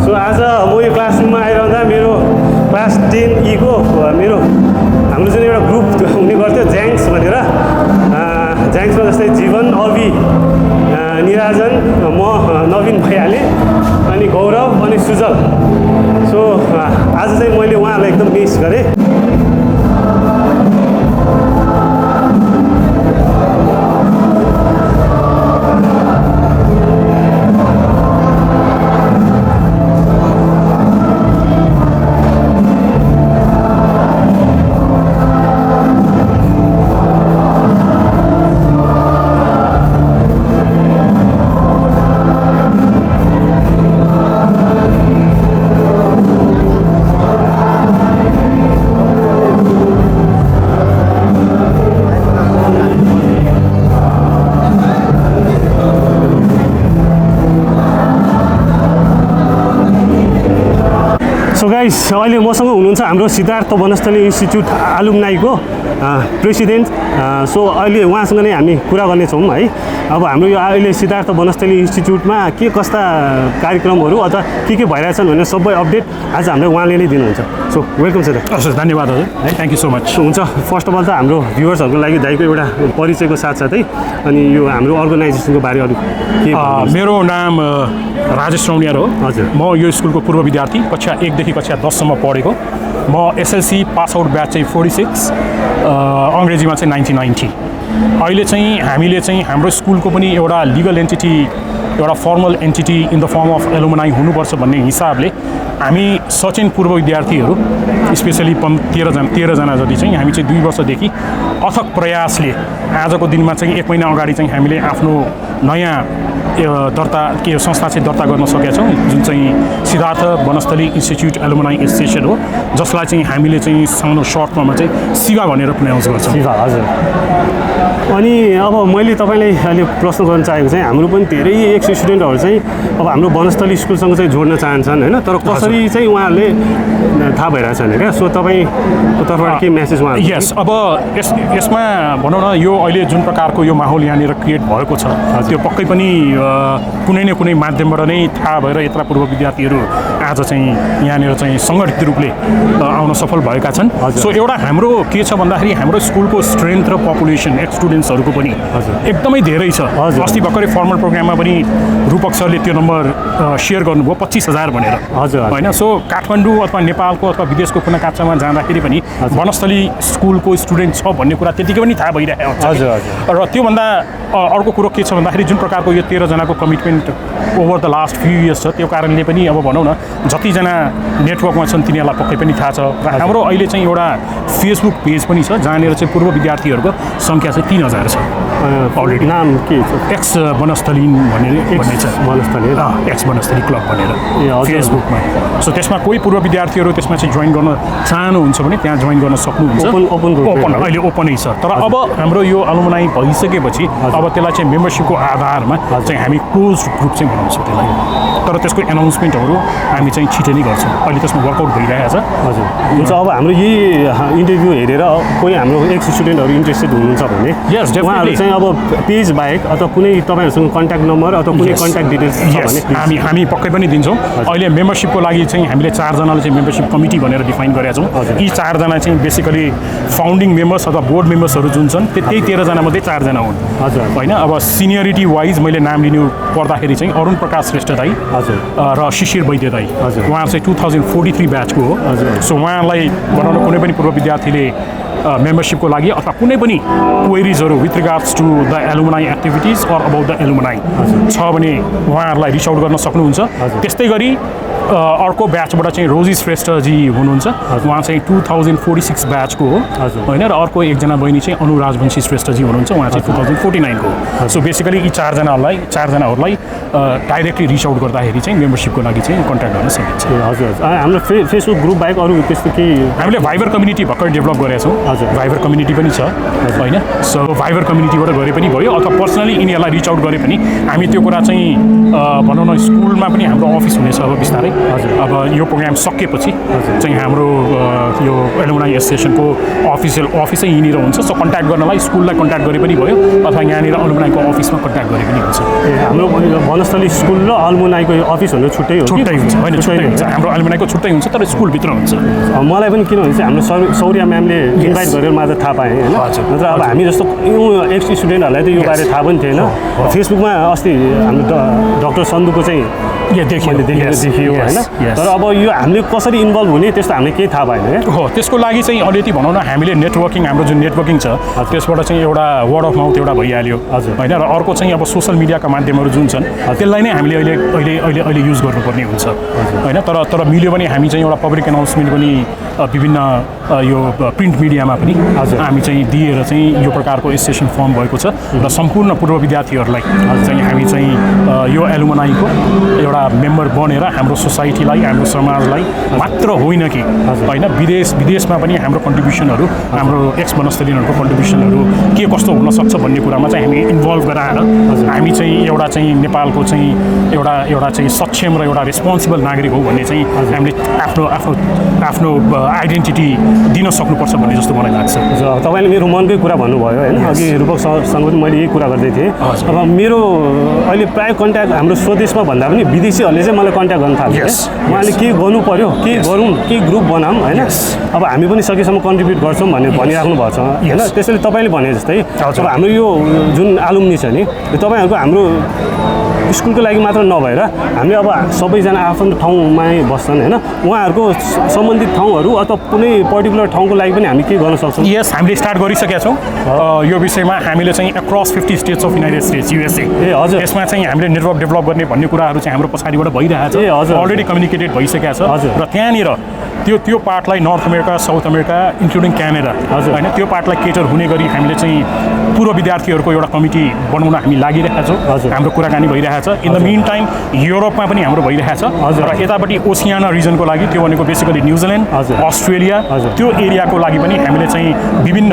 सो आज म यो क्लासरुममा आइरहँदा मेरो क्लास 10E को मेरो हाम्रो जुन एउटा ग्रुप हुने गर्थ्यो ज्याङ्स भनेर ज्याङ्समा जस्तै जीवन अवि निराजन म नवीन भइहालेँ अनि गौरव अनि सुजल सो आज चाहिँ मैले उहाँहरूलाई एकदम मिस गरेँ सो गाइस अहिले मसँग हुनुहुन्छ हाम्रो सिद्धार्थ वनस्थली इन्स्टिच्युट आलुम्नाईको प्रेसिडेन्ट सो अहिले उहाँसँग नै हामी कुरा गर्नेछौँ है अब हाम्रो यो अहिले सिद्धार्थ वनस्थली इन्स्टिच्युटमा के कस्ता कार्यक्रमहरू अथवा के भइरहेछन् भनेर सबै अपडेट आज हामीलाई उहाँले नै दिनुहुन्छ सो वेलकम सर हजुर धन्यवाद हजुर है थ्याङ्क यू सो मच हुन्छ फर्स्ट अफ अल त हाम्रो भ्युवर्सहरूको लागि दाइको एउटा परिचयको साथसाथै अनि यो हाम्रो अर्गनाइजेसनको बारे अलिक के मेरो नाम राजेश रौनियार हो हजुर म यो स्कुलको पूर्व विद्यार्थी कक्षा 1 देखि कक्षा 10 सम्म पढेको म एसएलसी पास आउट ब्याच चाहिँ 46 अङ्ग्रेजीमा चाहिँ 1990 अहिले चाहिँ हामीले चाहिँ हाम्रो स्कुलको पनि एउटा लिगल एन्टिटी एउटा formal entity in the form of alumni हुनुपर्छ भन्ने हिसाबले हामी सचेन पूर्व विद्यार्थीहरू स्पेसली 13जना जति चाहिँ हामी चाहिँ 2 वर्षदेखि अथक प्रयासले आजको दिनमा चाहिँ 1 महिना अगाडि चाहिँ हामीले आफ्नो नयाँ दर्ता के संस्था चाहिँ दर्ता गर्न सकेका छौँ जुन चाहिँ Siddhartha Vanasthali Institute Alumni Association हो जसलाई चाहिँ हामीले चाहिँ सानो सर्ट फर्ममा चाहिँ सिवा भनेर प्रोनाउन्स गर्छौँ सिवा हजुर अनि अब मैले तपाईँलाई अहिले प्रश्न गर्न चाहेको चाहिँ हाम्रो पनि धेरै एक्स स्टुडेन्टहरू चाहिँ अब हाम्रो वनस्थली स्कुलसँग चाहिँ जोड्न चाहन्छन् होइन तर कसरी चाहिँ उहाँहरूले थाहा भइरहेछ भने क्या सो तपाईँको तर्फबाट के म्यासेज उहाँ यस अब यसमा भनौँ न यो अहिले जुन प्रकारको यो माहौल यहाँनिर क्रिएट भएको छ त्यो पक्कै पनि कुनै न कुनै माध्यमबाट नै थाहा भएर यत्र पूर्व विद्यार्थीहरू आज चाहिँ यहाँनिर चाहिँ सङ्गठित रूपले आउन सफल भएका छन् सो एउटा हाम्रो के छ भन्दाखेरि हाम्रो स्कुलको स्ट्रेन्थ र पपुलेसन एक्स स्टुडेन्ट्सहरूको पनि एकदमै धेरै छ अस्ति भर्खरै फर्मल प्रोग्राममा पनि रूपक सरले त्यो नम्बर सेयर गर्नुभयो 25,000 भनेर हजुर होइन सो काठमाडौँ अथवा नेपालको अथवा विदेशको कुना काप्चामा जाँदाखेरि पनि वनस्थली स्कुलको स्टुडेन्ट छ भन्ने कुरा त्यतिकै पनि थाहा भइरहेको छ हजुर र त्योभन्दा अर्को कुरो के छ भन्दाखेरि जुन प्रकारको यो 13जनाको commitment over the last few years छ त्यो कारणले पनि अब भनौँ न जतिजना नेटवर्कमा छन् तिनीहरूलाई पक्कै पनि थाहा छ र हाम्रो अहिले चाहिँ एउटा फेसबुक पेज पनि छ जहाँनिर चाहिँ पूर्व विद्यार्थीहरूको सङ्ख्या चाहिँ 3,000 छ अलरेडी नाम के छ एक्स वनस्थली भन्ने छ वनस्थली एक्स वनस्थली क्लब भनेर फेसबुकमा सो त्यसमा कोही पूर्व विद्यार्थीहरू त्यसमा चाहिँ जोइन गर्न चाहनुहुन्छ भने त्यहाँ जोइन गर्न सक्नुहुन्छ ओपन अहिले ओपनै छ तर अब हाम्रो यो अलुमनाई भइसकेपछि अब त्यसलाई चाहिँ मेम्बरसिपको आधारमा चाहिँ हामी क्लोज ग्रुप चाहिँ बनाउँछ त्यसलाई तर त्यसको एनाउन्समेन्टहरू हामी चाहिँ छिटै नै गर्छौँ अहिले त्यसमा वर्कआउट भइरहेको छ हजुर हुन्छ अब हाम्रो यही इन्टरभ्यू हेरेर कोही हाम्रो एक्स स्टुडेन्टहरू इन्ट्रेस्टेड हुनुहुन्छ भने यस उहाँहरू चाहिँ चाहिँ अब पेज बाहेक अथवा कुनै तपाईँहरूसँग कन्ट्याक्ट नम्बर अथवा कुनै कन्ट्याक्ट डिटेल्स छ भने हामी पक्कै पनि दिन्छौँ। अहिले मेम्बरसिपको लागि चाहिँ हामीले 4 जनाले चाहिँ मेम्बरसिप कमिटी भनेर डिफाइन गरेका छौँ। यी 4 जना चाहिँ बेसिकली फाउन्डिङ मेम्बर्स अथवा बोर्ड मेम्बर्सहरू जुन छन् त्यही 13 जना मध्ये 4 जना हुन् होइन। अब सिनियरिटी वाइज मैले नाम लिनु पर्दाखेरि चाहिँ अरुण प्रकाश श्रेष्ठ दाई र शिशिर वैद्य दाई, उहाँ चाहिँ 2043 ब्याचको हो। सो उहाँलाई बनाउन कुनै पनि पूर्व विद्यार्थीले मेम्बरसिपको लागि अथवा कुनै पनि क्वेरिजहरू with regards to the alumni activities or about the alumni छ भने उहाँहरूलाई रिच आउट गर्न सक्नुहुन्छ। त्यस्तै गरी अर्को ब्याचबाट चाहिँ रोजी श्रेष्ठजी हुनुहुन्छ, उहाँ चाहिँ 2046 ब्याचको हो होइन। र अर्को एकजना बहिनी चाहिँ अनु राजवंशी श्रेष्ठजी हुनुहुन्छ, उहाँ चाहिँ 2049 को हो। सो बेसिकली यी 4 जनाहरूलाई डाइरेक्टली रिच आउट गर्दाखेरि चाहिँ मेम्बरसिपको लागि चाहिँ कन्ट्याक्ट गर्न सकिन्छ। हजुर हाम्रो फेसबुक ग्रुप बाहेक अरू त्यस्तो केही हामीले भाइबर कम्युनिटी भर्खर डेभलप गरेका छौँ। भाइबर कम्युनिटी पनि छ होइन। सो भाइबर कम्युनिटीबाट गरे पनि भयो अथवा पर्सनली यिनीहरूलाई रिच आउट गरे पनि हामी त्यो कुरा चाहिँ भनौँ न स्कुलमा पनि हाम्रो अफिस हुनेछ अब बिस्तारै। अब यो प्रोग्राम सकेपछि चाहिँ हाम्रो यो एलुमनाई एसोसिएसनको अफिसै यहीँनिर हुन्छ। सो कन्ट्याक्ट गर्नलाई स्कुललाई कन्ट्याक्ट गरे पनि भयो अथवा यहाँनिर एलुमनाईको अफिसमा कन्ट्याक्ट गरे पनि हुन्छ। हाम्रो वनस्थली स्कुल र एलुमनाईको अफिस हुनु छुट्टै हुन्छ होइन, छुट्टै हुन्छ। हाम्रो एलुमनाईको छुट्टै हुन्छ तर स्कुलभित्र हुन्छ। मलाई पनि किनभने चाहिँ हाम्रो सौर्या म्यामले इन्भाइट गरेर माझ थाहा पाएँ होइन। नत्र अब हामी जस्तो एक्स स्टुडेन्टहरूलाई त यो बारे थाहा पनि थिएन। फेसबुकमा अस्ति हाम्रो डाक्टर सन्दुको चाहिँ देखियो होइन। तर अब यो हामीले कसरी इन्भल्भ हुने त्यस्तो हामीले केही थाहा भएन हो। त्यसको लागि चाहिँ अलिकति भनौँ न हामीले नेटवर्किङ, हाम्रो जुन नेटवर्किङ छ त्यसबाट चाहिँ एउटा वर्ड अफ माउथ एउटा भइहाल्यो होइन। र अर्को चाहिँ अब सोसल मिडियाका माध्यमहरू जुन छन् त्यसलाई नै हामीले अहिले युज गर्नुपर्ने हुन्छ होइन। तर मिल्यो भने हामी चाहिँ एउटा पब्लिक एनाउन्समेन्ट पनि विभिन्न यो प्रिन्ट मिडियामा पनि हामी चाहिँ दिएर चाहिँ यो प्रकारको एसोसिएसन फर्म भएको छ र सम्पूर्ण पूर्व विद्यार्थीहरूलाई चाहिँ हामी चाहिँ यो एलुमनाईको एउटा मेम्बर बनेर हाम्रो सोसाइटीलाई, हाम्रो समाजलाई मात्र होइन कि होइन विदेशमा पनि हाम्रो कन्ट्रिब्युसनहरू, हाम्रो एक्स वनस्थलीहरूको कन्ट्रिब्युसनहरू के कस्तो हुनसक्छ भन्ने कुरामा चाहिँ हामी इन्भल्भ गराएर हामी चाहिँ एउटा चाहिँ नेपालको चाहिँ एउटा चाहिँ सक्षम र एउटा रेस्पोन्सिबल नागरिक हो भन्ने चाहिँ हामीले आफ्नो आइडेन्टिटी दिन सक्नुपर्छ भन्ने जस्तो मलाई लाग्छ। तपाईँले मेरो मनकै कुरा भन्नुभयो होइन। अघि रूपकसँग पनि मैले यही कुरा गर्दै थिएँ। अब मेरो अहिले प्रायः कन्ट्याक्ट हाम्रो स्वदेशमा भन्दा पनि विदेशीहरूले चाहिँ मलाई कन्ट्याक्ट गर्न थाल्छ। उहाँले के गर्नु पर्यो, के गरौँ, के ग्रुप बनाऊँ होइन। अब हामी पनि सकेसम्म कन्ट्रिब्युट गर्छौँ भन्ने भनिराख्नु भएको छ होइन। त्यसैले तपाईँले भने जस्तै अब हाम्रो यो जुन एलुमनी छ नि तपाईँहरूको हाम्रो स्कुलको लागि मात्र नभएर हामीले अब सबैजना आफ्नो ठाउँमै बस्छन् होइन। उहाँहरूको सम्बन्धित ठाउँहरू अथवा कुनै पर्टिकुलर ठाउँको लागि पनि हामी के गर्न सक्छौँ? यस, हामीले स्टार्ट गरिसकेका छौँ यो विषयमा। हामीले चाहिँ across 50 states of United states USA हजुर यसमा चाहिँ हामीले नेटवर्क डेभलप गर्ने भन्ने कुराहरू चाहिँ हाम्रो पछाडिबाट भइरहेको छ। अलरेडी कम्युनिकेटेड भइसकेको छ र त्यहाँनिर त्यो पार्टलाई North America, South America including Canada होइन त्यो पार्टलाई केटर हुने गरी हामीले चाहिँ पूर्व विद्यार्थीहरूको एउटा कमिटी बनाउन हामी लागिरहेका छौँ। हाम्रो कुराकानी भइरहेको छ। इन द मिन टाइम युरोपमा पनि हाम्रो भइरहेको छ र यतापट्टि ओसियाना रिजनको लागि त्यो भनेको बेसिकली न्युजिल्यान्ड, अस्ट्रेलिया त्यो एरियाको लागि पनि हामीले चाहिँ विभिन्न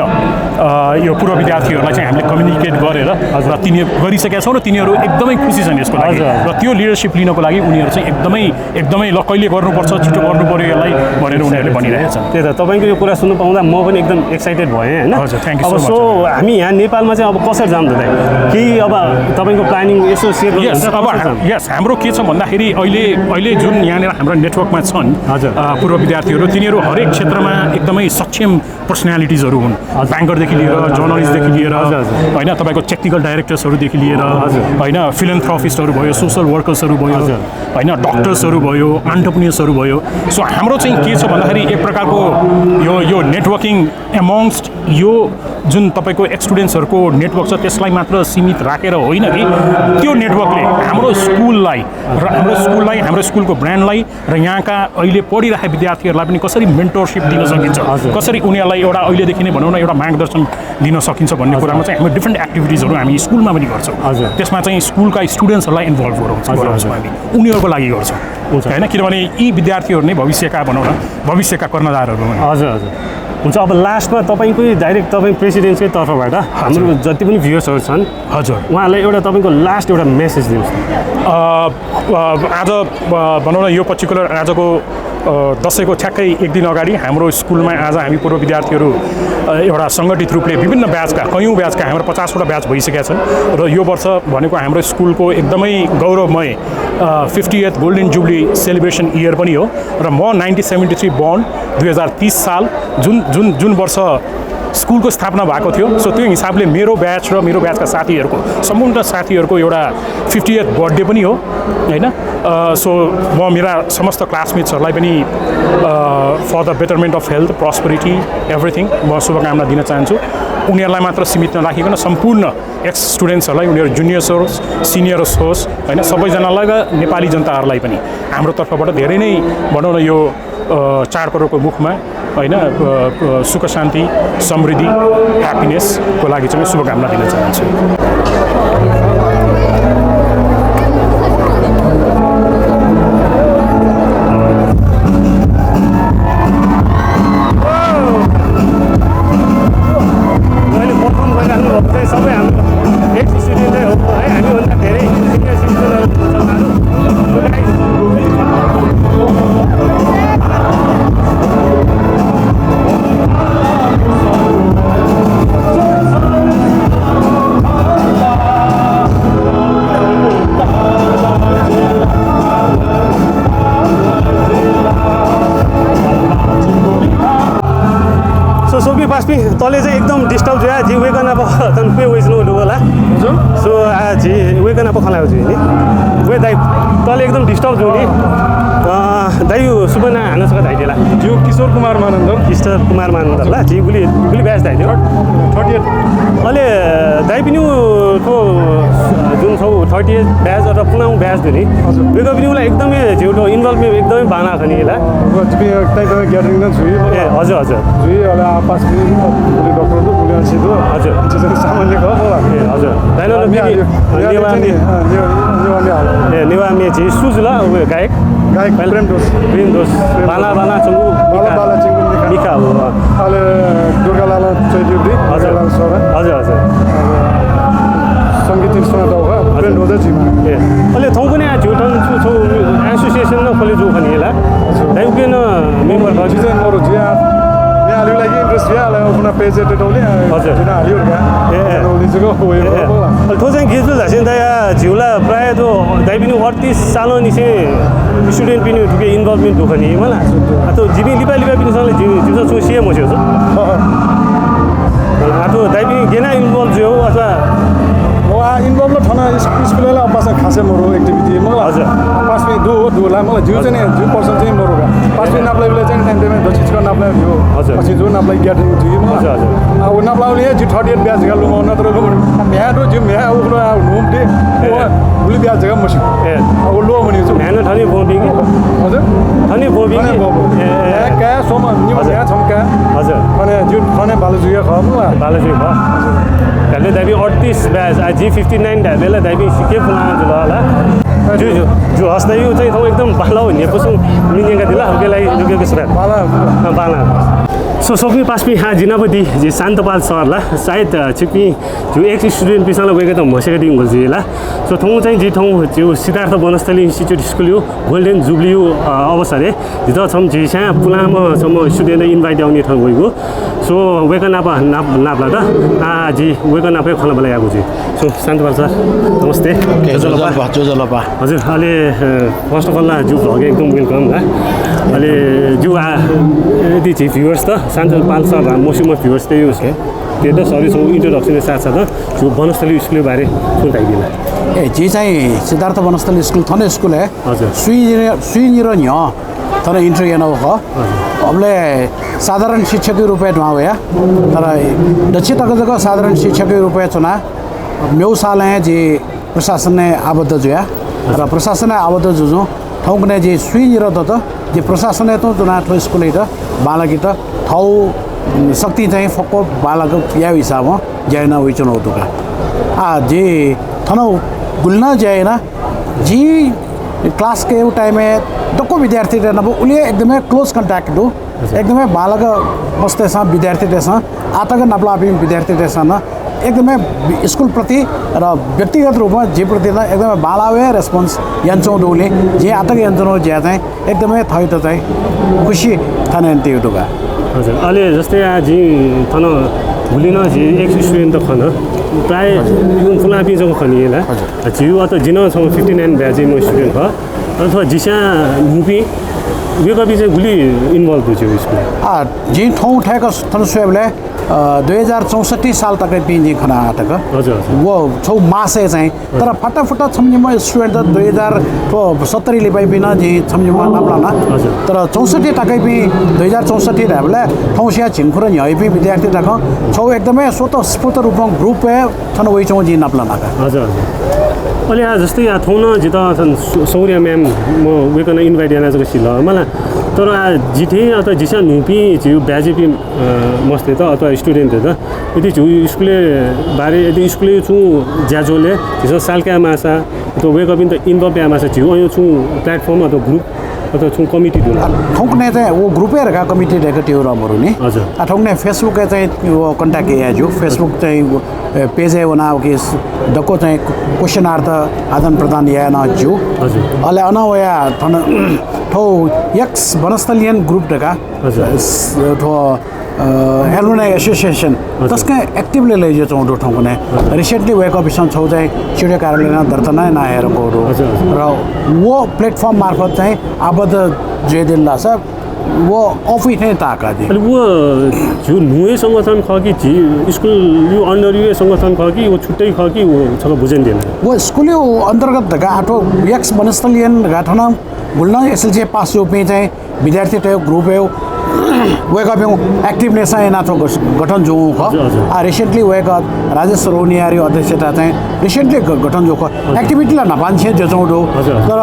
यो पूर्व विद्यार्थीहरूलाई चाहिँ हामीले कम्युनिकेट गरेर र तिनीहरू गरिसकेका छौँ र तिनीहरू एकदमै खुसी छन् यसको लागि र त्यो लिडरसिप लिनको लागि उनीहरू चाहिँ एकदमै ल कहिले गर्नुपर्छ, छिटो गर्नु पर्यो यसलाई भनेर उनीहरूले भनिरहेको छ। त्यही त तपाईँको यो कुरा सुन्नु पाउँदा म पनि एकदम एक्साइटेड भएँ होइन। अब सो हामी यहाँ नेपालमा चाहिँ अब कसरी जाऊँ त केही अब तपाईँको प्लानिङ यसो सेयर गर्नुहुन्छ? अब यस, हाम्रो के छ भन्दाखेरि अहिले जुन यहाँनिर हाम्रो नेटवर्कमा छन् पूर्व विद्यार्थीहरू तिनीहरू हरेक क्षेत्रमा एकदमै सक्षम पर्सनालिटिजहरू हुन्। ब्याङ्करदेखि लिएर जर्नलिस्टदेखि लिएर होइन तपाईँको टेक्निकल डाइरेक्टर्सहरूदेखि लिएर होइन फिलन्थ्रोपिस्टहरू भयो, सोसल वर्कर्सहरू भयो होइन, डक्टर्सहरू भयो, एन्टरप्रेन्योर्सहरू भयो। सो हाम्रो चाहिँ के छ भन्दाखेरि एक प्रकारको यो नेटवर्किङ एमङ्स्ट यो जुन तपाईँको स्टुडेन्ट्सहरूको नेटवर्क छ त्यसलाई मात्र सीमित राखेर होइन कि त्यो नेटवर्कले हाम्रो स्कुललाई हाम्रो स्कुलको ब्रान्डलाई र यहाँका अहिले पढिरहेका विद्यार्थीहरूलाई पनि कसरी मेन्टरसिप दिन सकिन्छ, कसरी उनीहरूलाई एउटा अहिलेदेखि नै भनौँ न एउटा मार्गदर्शन दिन सकिन्छ भन्ने कुरामा चाहिँ हामी डिफ्रेन्ट एक्टिभिटिजहरू हामी स्कुलमा पनि गर्छौँ। त्यसमा चाहिँ स्कुलका स्टुडेन्ट्सहरूलाई इन्भल्भ गराउँछौँ हामी उनीहरूको लागि गर्छौँ होइन। किनभने यी विद्यार्थीहरू नै भविष्यका भनौँ न भविष्यका कर्णधारहरू हुन्। हजुर हुन्छ। अब लास्टमा तपाईँकै डाइरेक्ट तपाईँ प्रेसिडेन्टकै तर्फबाट हाम्रो जति पनि भ्युयर्सहरू छन् उहाँहरूलाई एउटा तपाईँको लास्ट एउटा मेसेज दिनुहोस्। आज भनौँ न यो पर्टिकुलर आजको दसैँको ठ्याक्कै एक दिन अगाडि हाम्रो स्कुलमा आज हामी पूर्व विद्यार्थीहरू एउटा सङ्गठित रूपले विभिन्न ब्याचका कयौँ ब्याचका हाम्रो 50वटा ब्याच भइसकेका छन् र यो वर्ष भनेको हाम्रो स्कुलको एकदमै गौरवमय 50th golden jubilee celebration year पनि हो र म 1973 बर्न 2030 साल जुन वर्ष स्कुलको स्थापना भएको थियो। सो त्यो हिसाबले मेरो ब्याच र मेरो ब्याचका साथीहरूको सम्पूर्ण साथीहरूको एउटा 50th बर्थडे पनि हो हैन। सो म मेरा समस्त क्लासमेट्सहरूलाई पनि for the betterment of health prosperity everything म शुभकामना दिन चाहन्छु। उनीहरूलाई मात्र सीमित नराखिकन सम्पूर्ण एक्स स्टुडेन्ट्सहरूलाई उनीहरू जुनियर्स होस् सिनियर्स होस् हैन सबैजनालाई नेपाली जनताहरूलाई पनि हाम्रो तर्फबाट धेरै नै भनौँ न यो चाडपर्वको मुखमा हैन सुख शान्ति समृद्धि ह्याप्पिनेसको लागि चाहिँ शुभकामना दिन चाहन्छु। सबै हाम्रो एक्स स्टुडेन्टै हो है हामीभन्दा धेरै सिनियर सिटिजनहरू पासमी तले चाहिँ एकदम डिस्टर्ब जो जी वेगन अब तन पे वेज नो होला सो जी वेगन अब खलाउ जी नि वे दाइ तले एकदम डिस्टर्ब जो नि दाइ सुबना हान्न सक्छ दाइ देला जो किशोर कुमार मानन्दर ल जी गुली ब्याच दाइ दियो 38 अहिले दाइ पनि को जुन छ 38 ब्याच र पुनाउ ब्याच दिने वेगो पनि उलाई एकदमै झिउटो इन्भल्भ एकदमै बाना छ नि ला ग्यादरिङ न छु ए हजुर हजुर जुई होला पास मिनट डक्टर तो बुलियन सिधो हजुर त्यसरी सामान्य हो ए हजुर दाइनो नेवामी चाहिँ सुज ल गायक प्रेम दोष बाला चंगु बाला चिंगु मिका हो अहिले दुर्गालाल चैत्युडी हजुर हजुर संगीत संस्था हो प्रेम दोष जिमा ए अहिले थौ पनि झुटन छु एसोसिएसन न खोले जो भनि होला दाइ किन मेम्बर भयो चाहिँ मरो जिया हाल्यो लागि इन्ट्रेस्ट थियो हाल्यो अपना पेज एटेटौले हजुर दिन हाल्यो क्या नौलिजको हो तो चाहिँ गेजु झासिन दाइ झिउला प्राय तो दाइ पनि 38 साल निसे स्टुडेन्ट पनि टुके इन्भल्भमेन्ट दुख नि मलाई तो जिबी लिपा पनि सँगले जिउ छु सिएम हो छ तो दाइ पनि गेना इन्भल्भ जो अथवा इन्भल्भ ठाना स्कुललाई पास खासै मरो एक्टिभिटी मलाई हजुर पास में दुला मलाई जिउ चाहिँ जिउ पर्सन चाहिँ मरोगा पास में नाप्लाई चाहिँ टाइम टाइममा दक्षिणको नाप्लाई थियो हजुर पछि जो नाप्लाई ग्यादरिङ थियो हजुर हजुर अब नाप्लाउले जी 38 ब्याच गालु म नत्र लो म्या दो जिउ म्या उग्रो होम डे बुली ब्याच जग्गा मसि ए अब लो मनि छु म्यानो थनी बोबी कि हजुर थनी बोबी कि ए का सोम नि म्या छमका हजुर अनि जिउ थने बालु जुया ख मलाई बालु जुया ख हामीले दाबी 38 ब्याच जी 59 ढाबेला दाबी सिके पुला जुला जो हस्दै यो चाहिँ एकदम बाला हुने पसु मिनेका दिला हल्के लागि जुकेको छ बाला सो सक्मी पासमी हाँ जिनापति जी शान्तपाल सरला सायद छिपी जो एक स्टुडेन्ट पिछला गएको त मसेका दिन बोल्छ सो ठाउँ चाहिँ जी ठाउँ जो सिद्धार्थ वनस्थली इन्स्टिट्युट स्कुल यो गोल्डन जुबली अवसर है जित छम जी यहाँ पुलामसम्म स्टुडेन्ट इन्भाइट आउने ठाउँ गएको सो वेक नाप्ला त जी वेक नापै खोला बोला आएको छु सो शान्तपाल सर नमस्ते जोजलपा हजुर अहिले फर्स्ट अफ अल जू भ्लग एकदम वेलकम अहिले जू यदि चाहिँ भ्युवर्स त शान्तपाल सर मसिम भ्युवर्स त्यही हो त्यो त सरी सो इन्ट्रोडक्सनको साथसाथ जो वनस्थली स्कुलको बारे सुन्ताइदिनु ए जी चाहिँ सिद्धार्थ वनस्थली स्कुल थने स्कुल है हजुर सुइनिर नि तर इंटर येन हो हमले साधारण शिक्षक के रूप में हुआ तर दक्षिण तक जगह साधारण शिक्षक के रूप में चुना मेउ साल है जी प्रशासन ने आबद्ध जुया र प्रशासन ने आबद्ध जुझो ठाउँ ने जी सुइनिर त जी प्रशासन ने तो चुना ठो स्कुल है बालकी त ठाउँ शक्ति चाहिँ फक्को बालक या हिसाबमा जाएन हुई चुनौती का जी थनो गुलना जाएन जी क्लास के टाइम में दको विद्यार्थी रहना वो उन्हें एकदम क्लोज कंटैक्ट दो एकदम बालक बस्ते विद्यार्थी देश आतक नपला विद्यार्थी देश एकदमै स्कुलप्रति र व्यक्तिगत रूपमा जेप्रति त एकदमै बालावे रेस्पोन्स यान्छौँ डोले जे आतक यान्छौँ ज्या चाहिँ एकदमै थै त चाहिँ खुसी थाने त्यो डुगा हजुर अहिले जस्तै आज थन भुलिन जी एक स्टुडेन्ट त खन प्राय फुलापी जो खनिएला जिउ अत जिन 59 ब्याज म स्टुडेन्ट हो अथवा जिसा मुपी वे कभी चाहिँ गुली इन्भल्भ हुन्थ्यो स्कुल जी ठाउँ उठाएको थन सुएबले 2064 साल तक पिन्जी खना आटक हजुर वो छौ मासे चाहिँ तर फटाफट छम्जिमा स्टुडेन्ट त 2070 ले बिना जी छम्जिमा नाप्लाना तर 64 टकै पि 2064 रहबले ठाउँसिया छिनखुर न्यायपि विद्यार्थी टक छौ एकदमै स्वतस्फूर्त रूपमा ग्रुप छन वइ छौ जी नाप्लाना हजुर अहिले आज जस्तै यहाँ थौन जित सौर्य म्याम म वेकन इन्भाइट याना जको सिल मलाई तर जिथे अथवा जिसा नुपी जिउ ब्याजेपी मस्ते त अथवा स्टुडेन्ट त यदि जिउ स्कुले बारे यदि स्कुले छु ज्याजोले जिसो सालका मासा अथवा वेकअप इन त इन्भल्भ या मासा जिउ यो छु प्लेटफर्म अथवा ग्रुप अथवा छु कमिटी दुला ठोकने चाहिँ वो ग्रुपे रका कमिटी रहेको त्यो रमहरू नि हजुर ठोकने फेसबुक चाहिँ वो कन्ट्याक्ट या जो फेसबुक चाहिँ पेज है वना कि डको चाहिँ क्वेसन आर्थ आदान प्रदान या न जो हजुर अहिले अनवया थन ठो एक्स वनस्थलियन ग्रुप रका हजुर ठो एलुमनाई एसोसिएसन त्यसका एक्टिभली लैजो चौधो ठाउँने रिसेन्टली वेक अफिसन छौ चाहिँ चिडियो कार्यालयमा दर्ता नै नहेरेको र वो प्लेटफर्म मार्फत चाहिँ आबद्ध जे दिल्ला छ वो अफि नै ताका दि अनि वो जो नुए संगठन ख कि जी स्कुल यो अन्डर यो संगठन ख कि वो छुट्टै ख कि वो छ बुझेन दिन वो स्कुल यो अन्तर्गत गा आठो एक्स वनस्थलियन गाठना गुल्न एसएलसी पास जो पे चाहिँ विद्यार्थी टय ग्रुप है वेकअप एक्टिभनेस नाथो गठन जो रिसेन्टली वेकअप राजेश सरोनियारी अध्यक्षता चाहिँ रिसेन्टली गठन जो एक्टिभिटीलाई नपान्छे जो चौधो तर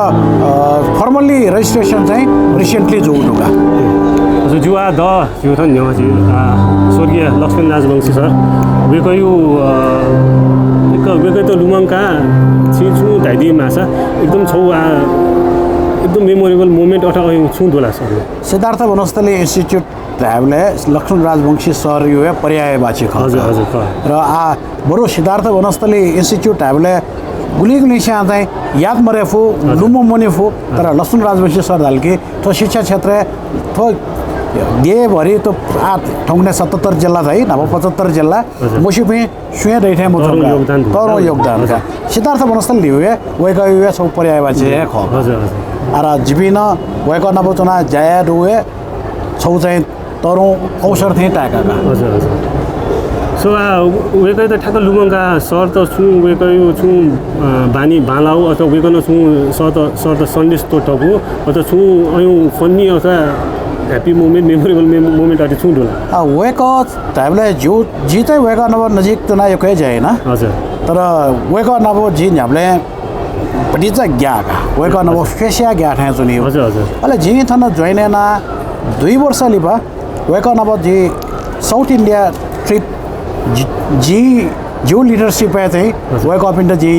फर्मल्ली रेजिस्ट्रेसन चाहिँ रिसेन्टली जो ढुका जुवा द जो थन न्याजी स्वर्गीय लक्ष्मण राजवंशी सर वेकयु वेकै त लुमङका छु धाइदी माछा एकदम छौ एकदम मेमोरेबल मोमेन्ट अथवा छु डोला सर सिद्धार्थ वनस्थली इन्स्टिट्युट हामीले लक्ष्मण राजवंशी सर यो पर्यायवाची हजुर हजुर र बरु सिद्धार्थ वनस्थली इन्स्टिट्युट हामीले गुली गुली चाहिँ याद मरेफु लुमो मुनिफु तर लक्ष्मण राजवंशी सर धालकी तो शिक्षा क्षेत्र तो गे भरि तो ठाउँने 77 जिल्ला है नभए 75 जिल्ला मुसिपे सुया दैठे मुथुका तर योगदान का सिद्धार्थ वनस्थली लिवे वेका युवे सब पर्यायवाची ख हजुर आरा जिबिन वेका नबचना जाया दुवे छौ चाहिँ तरौँ अवसर थिए टाका हजुर हजुर सो वेकै त ठ्याक्क लुमङका सर त छु वेकै छु बानी बालाउ अथवा वेकन छु सर त सन्देश तोटको अथवा छु अयु फन्नी अथवा ह्याप्पी मोमेन्ट मेमोरेबल मोमेन्ट अझै छु डोला वेक हामीले जो जी चाहिँ वेक नब नजिक त ना एकै जाएन हजुर तर वेक नब जी हामीले पटी चाहिँ ग्याका वेक नब फेसिया ग्या ठाए चुनि हजुर हजुर अहिले जी थन जोइनेना 2 वर्ष लिपा वेक नब जी साउथ इन्डिया ट्रिप जी जो लिडरसिप है चाहिँ वेक अप इन्ट जी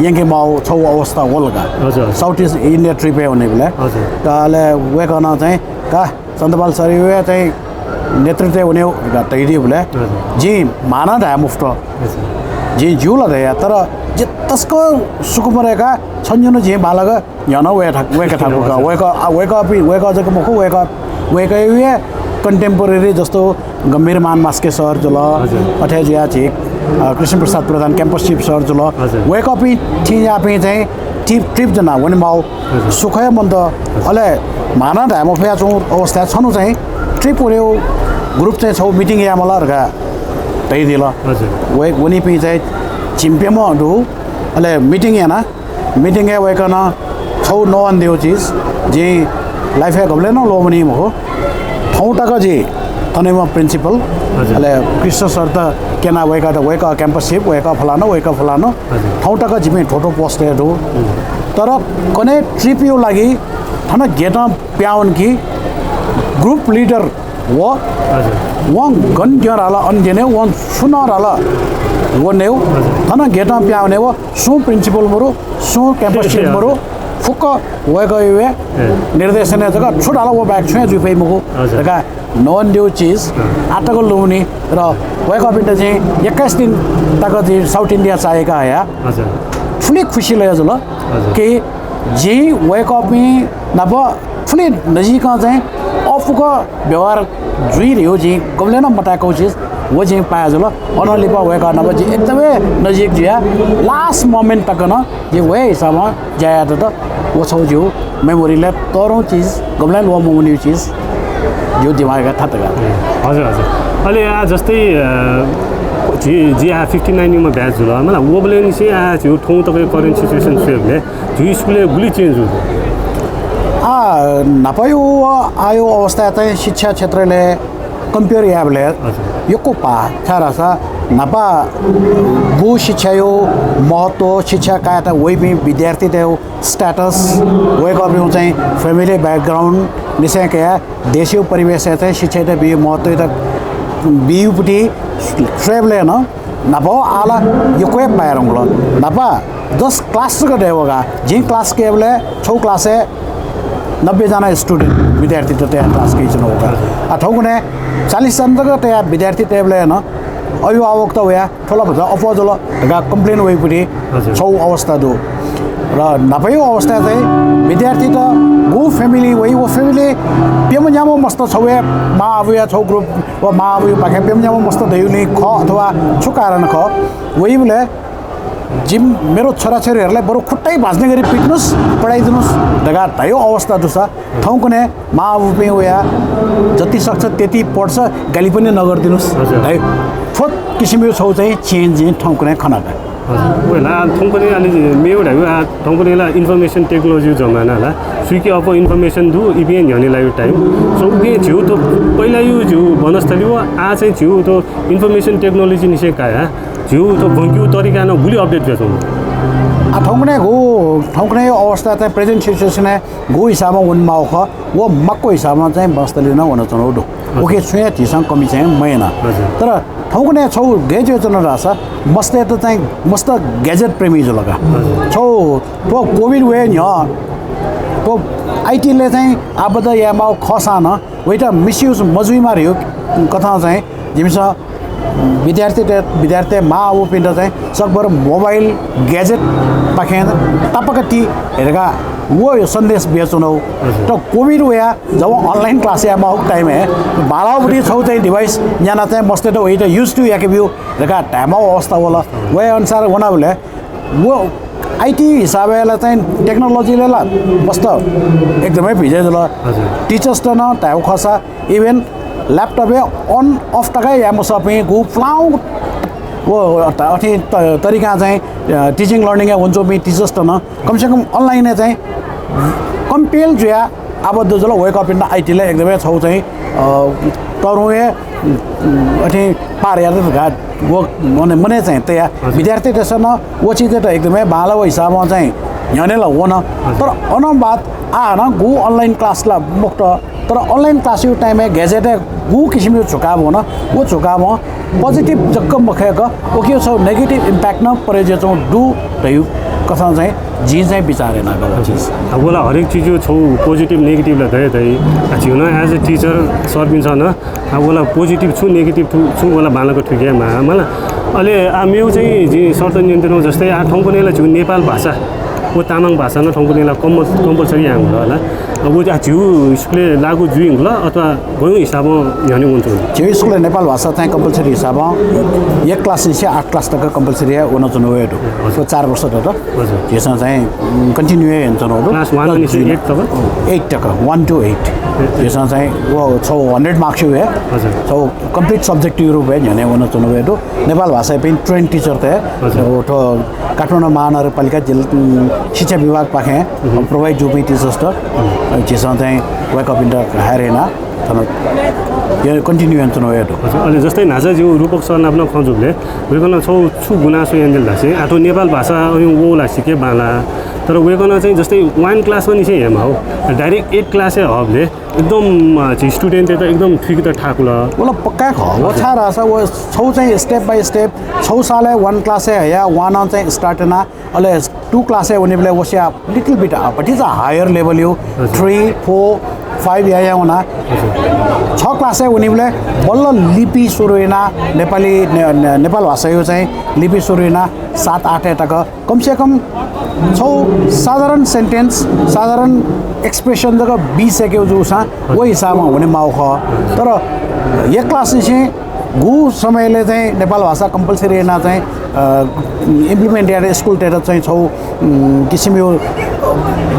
यङ्के माउ छौ अवस्था होलगा हजुर साउथ इस्ट इन्डिया ट्रिप है हुने बेला हजुर तले वेक न चाहिँ का सन्तपाल सर यो चाहिँ नेतृत्व हुने तैदी बोले जी माना दा मुफ्त जी जुल दया तर जे तस्को सुकुमरेका छन्जुन जे बालग यन वे ठाकुका वेक अजको मुखु वेक वे कन्टेम्पोरेरी जस्तो गम्भीर मान मास्के सर जुल अठे जिया छिक कृष्ण प्रसाद प्रधान क्याम्पस चिफ सर जुल वेक अप थि यापे चाहिँ ट्रिप जना वनि माउ सुखय मन्द अले माना धामो फेया छौँ अवस्था छनु चाहिँ ट्रिप हुने ग्रुप चाहिँ छौ मिटिङ या मलहरुका तैदिल वे वनि पि चाहिँ चिम्पेमा दु अले मिटिङ याना मिटिङ या वेकन छौ नवन देउ चीज जे लाइफ है गबले न लोमनी मो ठाउँटाको जे तनेमा प्रिन्सिपल अले कृष्ण सर त केना वेका त वेका क्याम्पसशिप वेका फलानो ठाउँटाको जिमे ठोटो पोस्टहरू तर कने ट्रिप यो लागि थन गेटा प्याउन कि ग्रुप लिडर वो वङ गन ग्याराला अन्जेने वङ सुनराला वो नेउ थन गेटा प्याउने वो सु प्रिन्सिपल मरु सु क्याम्पस चिफ मरु फुक्क वेको इवे निर्देशन जगह छोटा वो बैग छुए जुफे मुको जगह नॉन ड्यू चीज आटको लुनी र वेको पिन्ट चाहिँ 21 दिन तक चाहिँ साउथ इन्डिया चाहिएका है हजुर ठुली खुसी लय जुल कि जी वेको पनि नब ठुली नजिक चाहिँ अफुको व्यवहार जुइ रह्यो जी गमले न मटाको चीज वो चाहिँ पाए जुल अनलिपा वेको नब जी एकदमै नजिक जिया लास्ट मोमेन्ट तक न जे वे हिसाबमा जाया त वो छौ जो मेमोरीले तरों चीज गमले लो मोमनी चीज जो दिमागका थाहा हजुर हजुर अहिले आ जस्तै जी आ 59 मा ब्याच जुल मलाई ओबले नि चाहिँ आ जो ठाउँ तपाईँ करेन्ट सिचुएसन सेभले जो स्कुलले गुली चेन्ज हुन्छ नपायो आयो अवस्था चाहिँ शिक्षा क्षेत्रले कम्पेयर याबले यो को पा थारासा नपा गु शिक्षा यो महत्व शिक्षा का त वही पनि विद्यार्थी त स्ट्याटस वेक अप चाहिँ फ्यामिली ब्याकग्राउन्ड निश्चय क्या देशीय परिवेश चाहिँ शिक्षा त बियो महत्व त बियुपट्टि ट्रेबले न नपा आला यो कोही पाएर नपा 10 क्लास का देवगा जी क्लास के बोले 6 क्लास 90 जना स्टुडेन्ट विद्यार्थी त त्यहाँ क्लास के चुन होगा अथवा 40 जना त त्यहाँ विद्यार्थी टेबले न अभिभावक त वया ठोला भन्छ अपोजल कम्प्लेन वइपट्टि छौ अवस्था दो र नपायो अवस्था चाहिँ विद्यार्थी त गो फ्यामिली वही वो फ्यामिली पेमजामो मस्त छौए मा आबुया छौ ग्रुप व मा आबुया पाखे पेमजामो मस्त दयुनी ख अथवा छु कारण ख वही बोले जिम मेरो छोराछोरीहरूलाई बरु खुट्टै भाँच्ने गरी पिट्नुहोस् पढाइदिनुहोस् जग्गा भयो अवस्था दुसा ठाउँ कुनै मा बाबु उया जति सक्छ त्यति पढ्छ गाली पनि नगरिदिनुहोस् है थोत किसिमको छौ चाहिँ चेन्ज ठाउँ कुनै खनाका होला ठाउँ कुनै अलि मेउडा ठाउँ कुनैलाई इन्फर्मेसन टेक्नोलोजी जमाना होला स्विकी अप इन्फर्मेसन दु इबिएन ह्यानेलाई टाइम सो उके झिउ त पहिला यो झिउ वनस्थली हो आ चाहिँ झिउ त इन्फर्मेसन टेक्नोलोजी निसे काया झिउ त भङ्क्यु तरिका न गुली अपडेट गर्छौँ ठाउँकुने अवस्था चाहिँ प्रेजेन्ट सिचुएसन गो हिसाबमा उनमा ख वो मक्को हिसाबमा चाहिँ वनस्थली न हुन चलाउँदो ओके छुया झिसँग कमी चाहिँ मैन तर ठाउँकुने छौ ग्रेजुएट रहेछ मस्त त चाहिँ मस्त ग्याजेट प्रेमी जो लगा छौ तो कोभिड वे न तो आइटीले चाहिँ आबद्ध यामा खसान वेटा मिसयुज मजुइमा रह्यो कथा चाहिँ जिमसा विद्यार्थी मा वो पिंड चाहिँ सकभर मोबाइल ग्याजेट पाखेन टपकटी हेरेगा वो यो सन्देश बेच्नु त कोभिड वया जब अनलाइन क्लास यामा टाइम है बालाबडी छौ चाहिँ डिभाइस यहाँ चाहिँ मस्त त वही त युज टु याके भ्यू हेरेगा टाइम अवस्था होला वे अनुसार वना बोले वो आईटी हिसाबले चाहिँ टेक्नोलोजीले ला मस्त एकदमै भिजे जला टिचर्स त न टाइम खसा इभन ल्यापटप अन अफ टका या म सबै गु फ्लाउ वो अथि तरिका चाहिँ टिचिङ लर्निङ हुन्छ मी टिचर्स त न कमसेकम अनलाइन चाहिँ कम्पेल जुया आबद्ध जल वेक अप इन आईटीले एकदमै छौ चाहिँ तरुए अथि पार याद घाट वो मने चाहिँ त्यहाँ विद्यार्थी त्यसन वो चिज त एकदमै बाला हिसाबमा चाहिँ यनेला हो न तर अनबाद आ न गु अनलाइन क्लासला मुक्त तर अनलाइन क्लास यो टाइम ग्याजेट गु किसिमको झुकाव हो न वो झुकाव पोजिटिभ जक्क मखेको ओके छ नेगेटिभ इम्प्याक्ट न परे जे चाहिँ डु रह्यो कथा चाहिँ जी चाहिँ विचारेन गयो चीज अब होला हरेक चीज यो छौ पोजिटिभ नेगेटिभ ला दय दय छिउ न एज अ टिचर सर्भिस छ न अब होला पोजिटिभ छु नेगेटिभ छु होला बालको ठुकियामा मलाई अहिले मेउ चाहिँ जी शर्त नियन्त्रण जस्तै आ ठाउँ कुनैलाई छु नेपाल भाषा वो तामाङ भाषा न ठाउँ कुनैलाई कम्पलसरी यहाँ हुन्छ होला अब वो झिउ स्कुलले लागु जुइ होला अथवा गयौँ हिसाबमा यहाँ हुन्छ झिउ स्कुलले नेपाल भाषा चाहिँ कम्पलसरी हिसाबमा 1 क्लास से 8 क्लास तक कम्पलसरी है हुन चुनो वेट हो 4 वर्ष त त्यसमा चाहिँ कन्टिन्यू हुन्छ न क्लास 1 अनि 8 तक 8 तक 1 to 8 त्यसमा चाहिँ वो 100 मार्क्स है सो कम्प्लिट सब्जेक्टिभ रूप है झने हुन चुनो वेट नेपाल भाषा पनि ट्रेन टिचर त तो काठमाडौँ महानगरपालिका शिक्षा विभाग पाखे प्रोभाइड जुबी टिचर्स त त्यसमा चाहिँ वेकअप इन्टर हारेना यो कन्टिन्यू हुन्छ न यो अहिले जस्तै नाजा जिउ रूपक सर नाप्न खजुबले वेकन छौ छु गुनासो यान्देल दासे आठो नेपाल भाषा अनि ओला सिके बाला तर वेकन चाहिँ जस्तै 1 क्लास पनि चाहिँ हेमा हो डाइरेक्ट 8 क्लास हबले एकदम स्टुडेन्ट त एकदम ठिक त ठाकुला ओला पक्का ख वो छा रहछ वो छौ चाहिँ स्टेप बाइ स्टेप 6 साल 1 क्लास है या 1 चाहिँ स्टार्ट ना अले 2 क्लास है उन्हें वैसे little bit but is a higher level यू 3 4 5 या होना 6 क्लास है उन्हें बल्ल लिपि सुरु होना नेपाली नेपाल भाषा यो चाहिँ लिपि सुरु होना 7 8 तक कम से कम साधारण सेन्टेन्स साधारण एक्सप्रेसन जगह 20 सक्यो जो सा वो हिसाबमा हुने माउ ख तर 1 क्लास चाहिँ गु समयले चाहिँ नेपाल भाषा कम्पलसरी हेर्न चाहिँ इम्प्लिमेन्ट गरेर स्कुलतिर चाहिँ छौ किसिम यो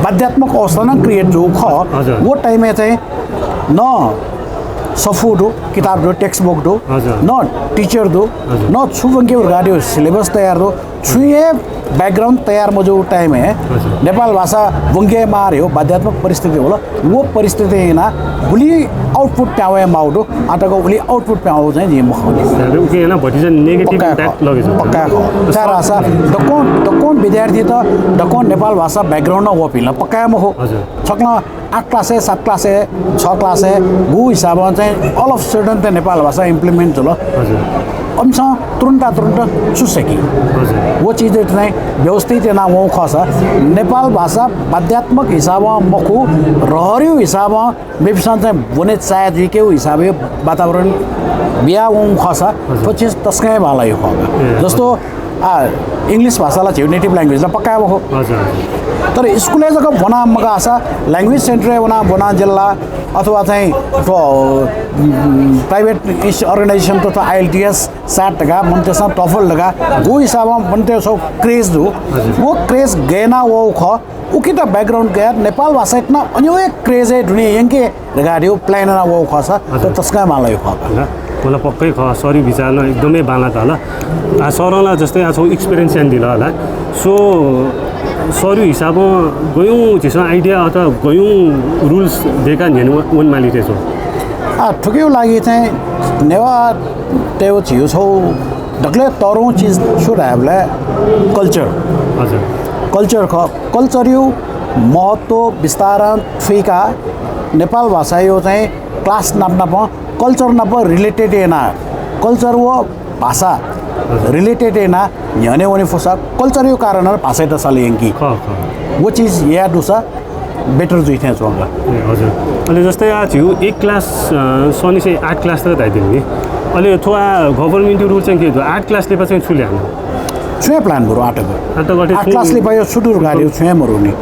बाध्यात्मक अवस्था न क्रिएट जो ख वो टाइममा चाहिँ न सफू दो किताब दो टेक्स्ट बुक दो न टीचर दो न छुबंगे गाडियो सिलेबस तैयार दो छुए बैकग्राउंड तैयार में जो टाइम है नेपाल भाषा वंगे मार हो बाध्यात्मक परिस्थिति होला वो परिस्थिति ना भोलि आउटपुट प्यावे माउडो आटाको भोलि आउटपुट प्याउ चाहिँ जे मखाउने ओके हैन भति चाहिँ नेगेटिभ इम्प्याक्ट लगेछ पक्का चार आशा दकोन विद्यार्थी त दकोन नेपाल भाषा बैकग्राउंड न वपिल पक्का म हो छक्न 8 क्लास है 7 क्लास है 6 क्लास है गु हिसाबमा चाहिँ अल अफ सडन त नेपाल भाषा इम्प्लिमेन्ट होला अंश तुरंत चुसेकी वो चीज़ इतना व्यवस्थित ना वो खसा नेपाल भाषा बाध्यात्मक हिसाब मखु रहरियो हिसाब बेबिसन चाहिँ बने चाहे जी के हिसाब वातावरण बिहा वो खसा तो चीज़ तस्कै वाला यो खगा जस्तो इंग्लिश भाषालाई छिउ नेटिभ ल्याङ्ग्वेजलाई पक्का हो तर स्कुलले जग्गा बना मगा आशा ल्याङ्ग्वेज सेन्टर बना जिल्ला अथवा चाहिँ प्राइवेट अर्गनाइजेसन तो IELTS 7 लगा मनते सब टफल लगा वो हिसाब मनते सब क्रेज दो वो क्रेज गएना वो ख उकी त बैकग्राउंड गया नेपाल भाषा इतना अन्य क्रेज है दुनिया यंके गाडियो प्लान ना वो खसा तो तस्का मालय ख मलाई पक्कै ख सरी विचार्न एकदमै बाला त होला सरलाई जस्तै आज एक्सपिरियन्स चाहिँ दिला होला सो सरी हिसाबमा गयौँ त्यसो आइडिया अथवा गयौँ रुल्स दिएका वन मालिते छौ ठुक्यो लागि चाहिँ नेवा त्यो छिउ छौ ढक्ले तरौँ चिज सुड हैव कल्चर हजुर कल्चर कल्चर यो महत्त्व विस्तारण फीका नेपाल भाषा यो चाहिँ क्लास नाप कल्चर नाप रिलेटेड एना कल्चर वो भाषा रिलेटेड एना न्याने वने फोसा कल्चर यो कारण भाषा त साले यंकी वो चीज या दुसा बेटर जुइथे छौंगा हजुर अहिले जस्तै आ थियो 1 क्लास सनी चाहिँ 8 क्लास तक दाइदिनु नि अहिले थोआ गभर्नमेन्ट रुल चाहिँ के हो 8 क्लासले पछि छुले हाल्नु छुए प्लान बरु 8 क्लासले भयो सुटुर गाडी छुए मरु नि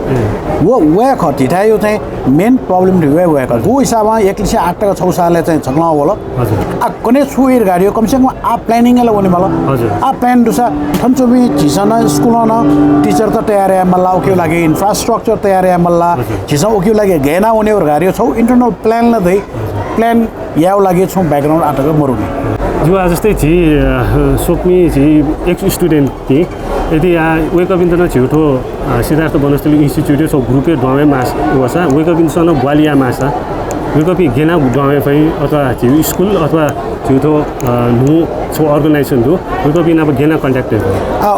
वो वे खटी थायो चाहिँ मेन प्रब्लम वे वे का वो हिसाबमा 1 से 8 तक 6 सालले चाहिँ छक्ला होला आ कने छुएर गाडी कम से कम आ प्लानिङ ला वने मला आ प्लान दुसा थन्चोबी झिसन स्कुल न टीचर त तयार है मल्ला ओके लागि इन्फ्रास्ट्रक्चर तयार है मल्ला झिसन ओके लागि गेना वने और गाडी छौ इंटरनल प्लान ल दे प्लान याव लागि छौ बैकग्राउन्ड आटक मरुनी जो आज जस्तै छि सोक्मी छि एक स्टुडेन्ट थिए यदि वेकअप इन छिउठो सिद्धार्थ वनस्थली इन्स्टिट्युट छ ग्रुपे डमे मास वसा वेकअप इन सन ग्वालिया मासा वेकअप गेना डमे फै अथवा छिउ स्कुल अथवा छिउठो नु छो अर्गनाइजेसन दो वेकअप इन अब गेना कन्ट्याक्टेड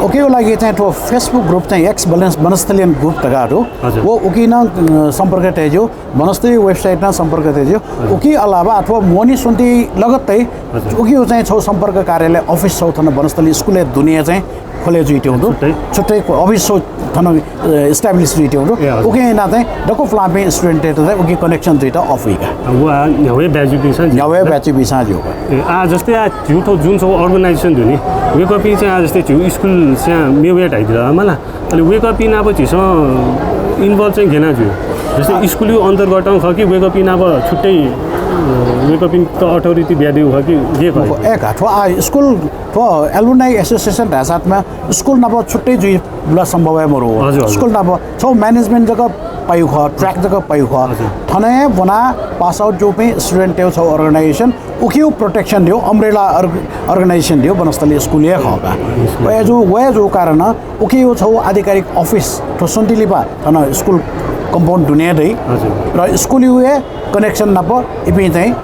ओके हो लागि चाहिँ तो फेसबुक ग्रुप चाहिँ एक्स वनस्थलियन ग्रुप तगारो वो ओके न सम्पर्क तेजो वनस्थली वेबसाइट न सम्पर्क तेजो ओके अलावा अथवा मोनी सुन्ती लगत्तै ओके हो चाहिँ छौ सम्पर्क कार्यालय अफिस छौ थन वनस्थली स्कुलले दुनिया चाहिँ खोले जुइट्यो हुँदो छुट्टै अफिस छौ थन इस्टाब्लिश जुइट्यो हुँदो ओके ना चाहिँ डको फ्लापे स्टुडेन्ट चाहिँ ओके कनेक्सन जुइटा अफ विका वा नवे ब्याच बिसा नवे ब्याच बिसा जो आ जस्तै आ छिउठो जुन छ अर्गनाइजेसन दुनी वेकअप इन चाहिँ आ जस्तै छिउ स्कुल चाहिँ मेवेट आइदिला मलाई अहिले वेकअप इन अब छिस इन्भल्भ चाहिँ घेना छु जस्तै स्कुल अन्तर्गत ख कि वेकअप इन अब छुट्टै वेकअप इन त अथोरिटी ब्याडिउ ख कि के भयो एक हात स्कुल तो एलुमनाई एसोसिएसन रा साथमा स्कुल नब छुट्टै जुइ बुला सम्भव है मरो स्कुल नब छौ म्यानेजमेन्ट जगह पायु ख ट्र्याक जगह पायु ख थने बना पास आउट जो पे स्टुडेन्ट तेउ छौ अर्गनाइजेसन उकिउ प्रोटेक्सन दियो अम्ब्रेला अर्गनाइजेसन दियो वनस्थली स्कुल या खका वे जो कारण उकिउ छौ आधिकारिक अफिस तो सन्तिलिपा थन स्कुल कम्पाउन्ड दुनिया दे र स्कुल युए कनेक्सन नप इपि चाहिँ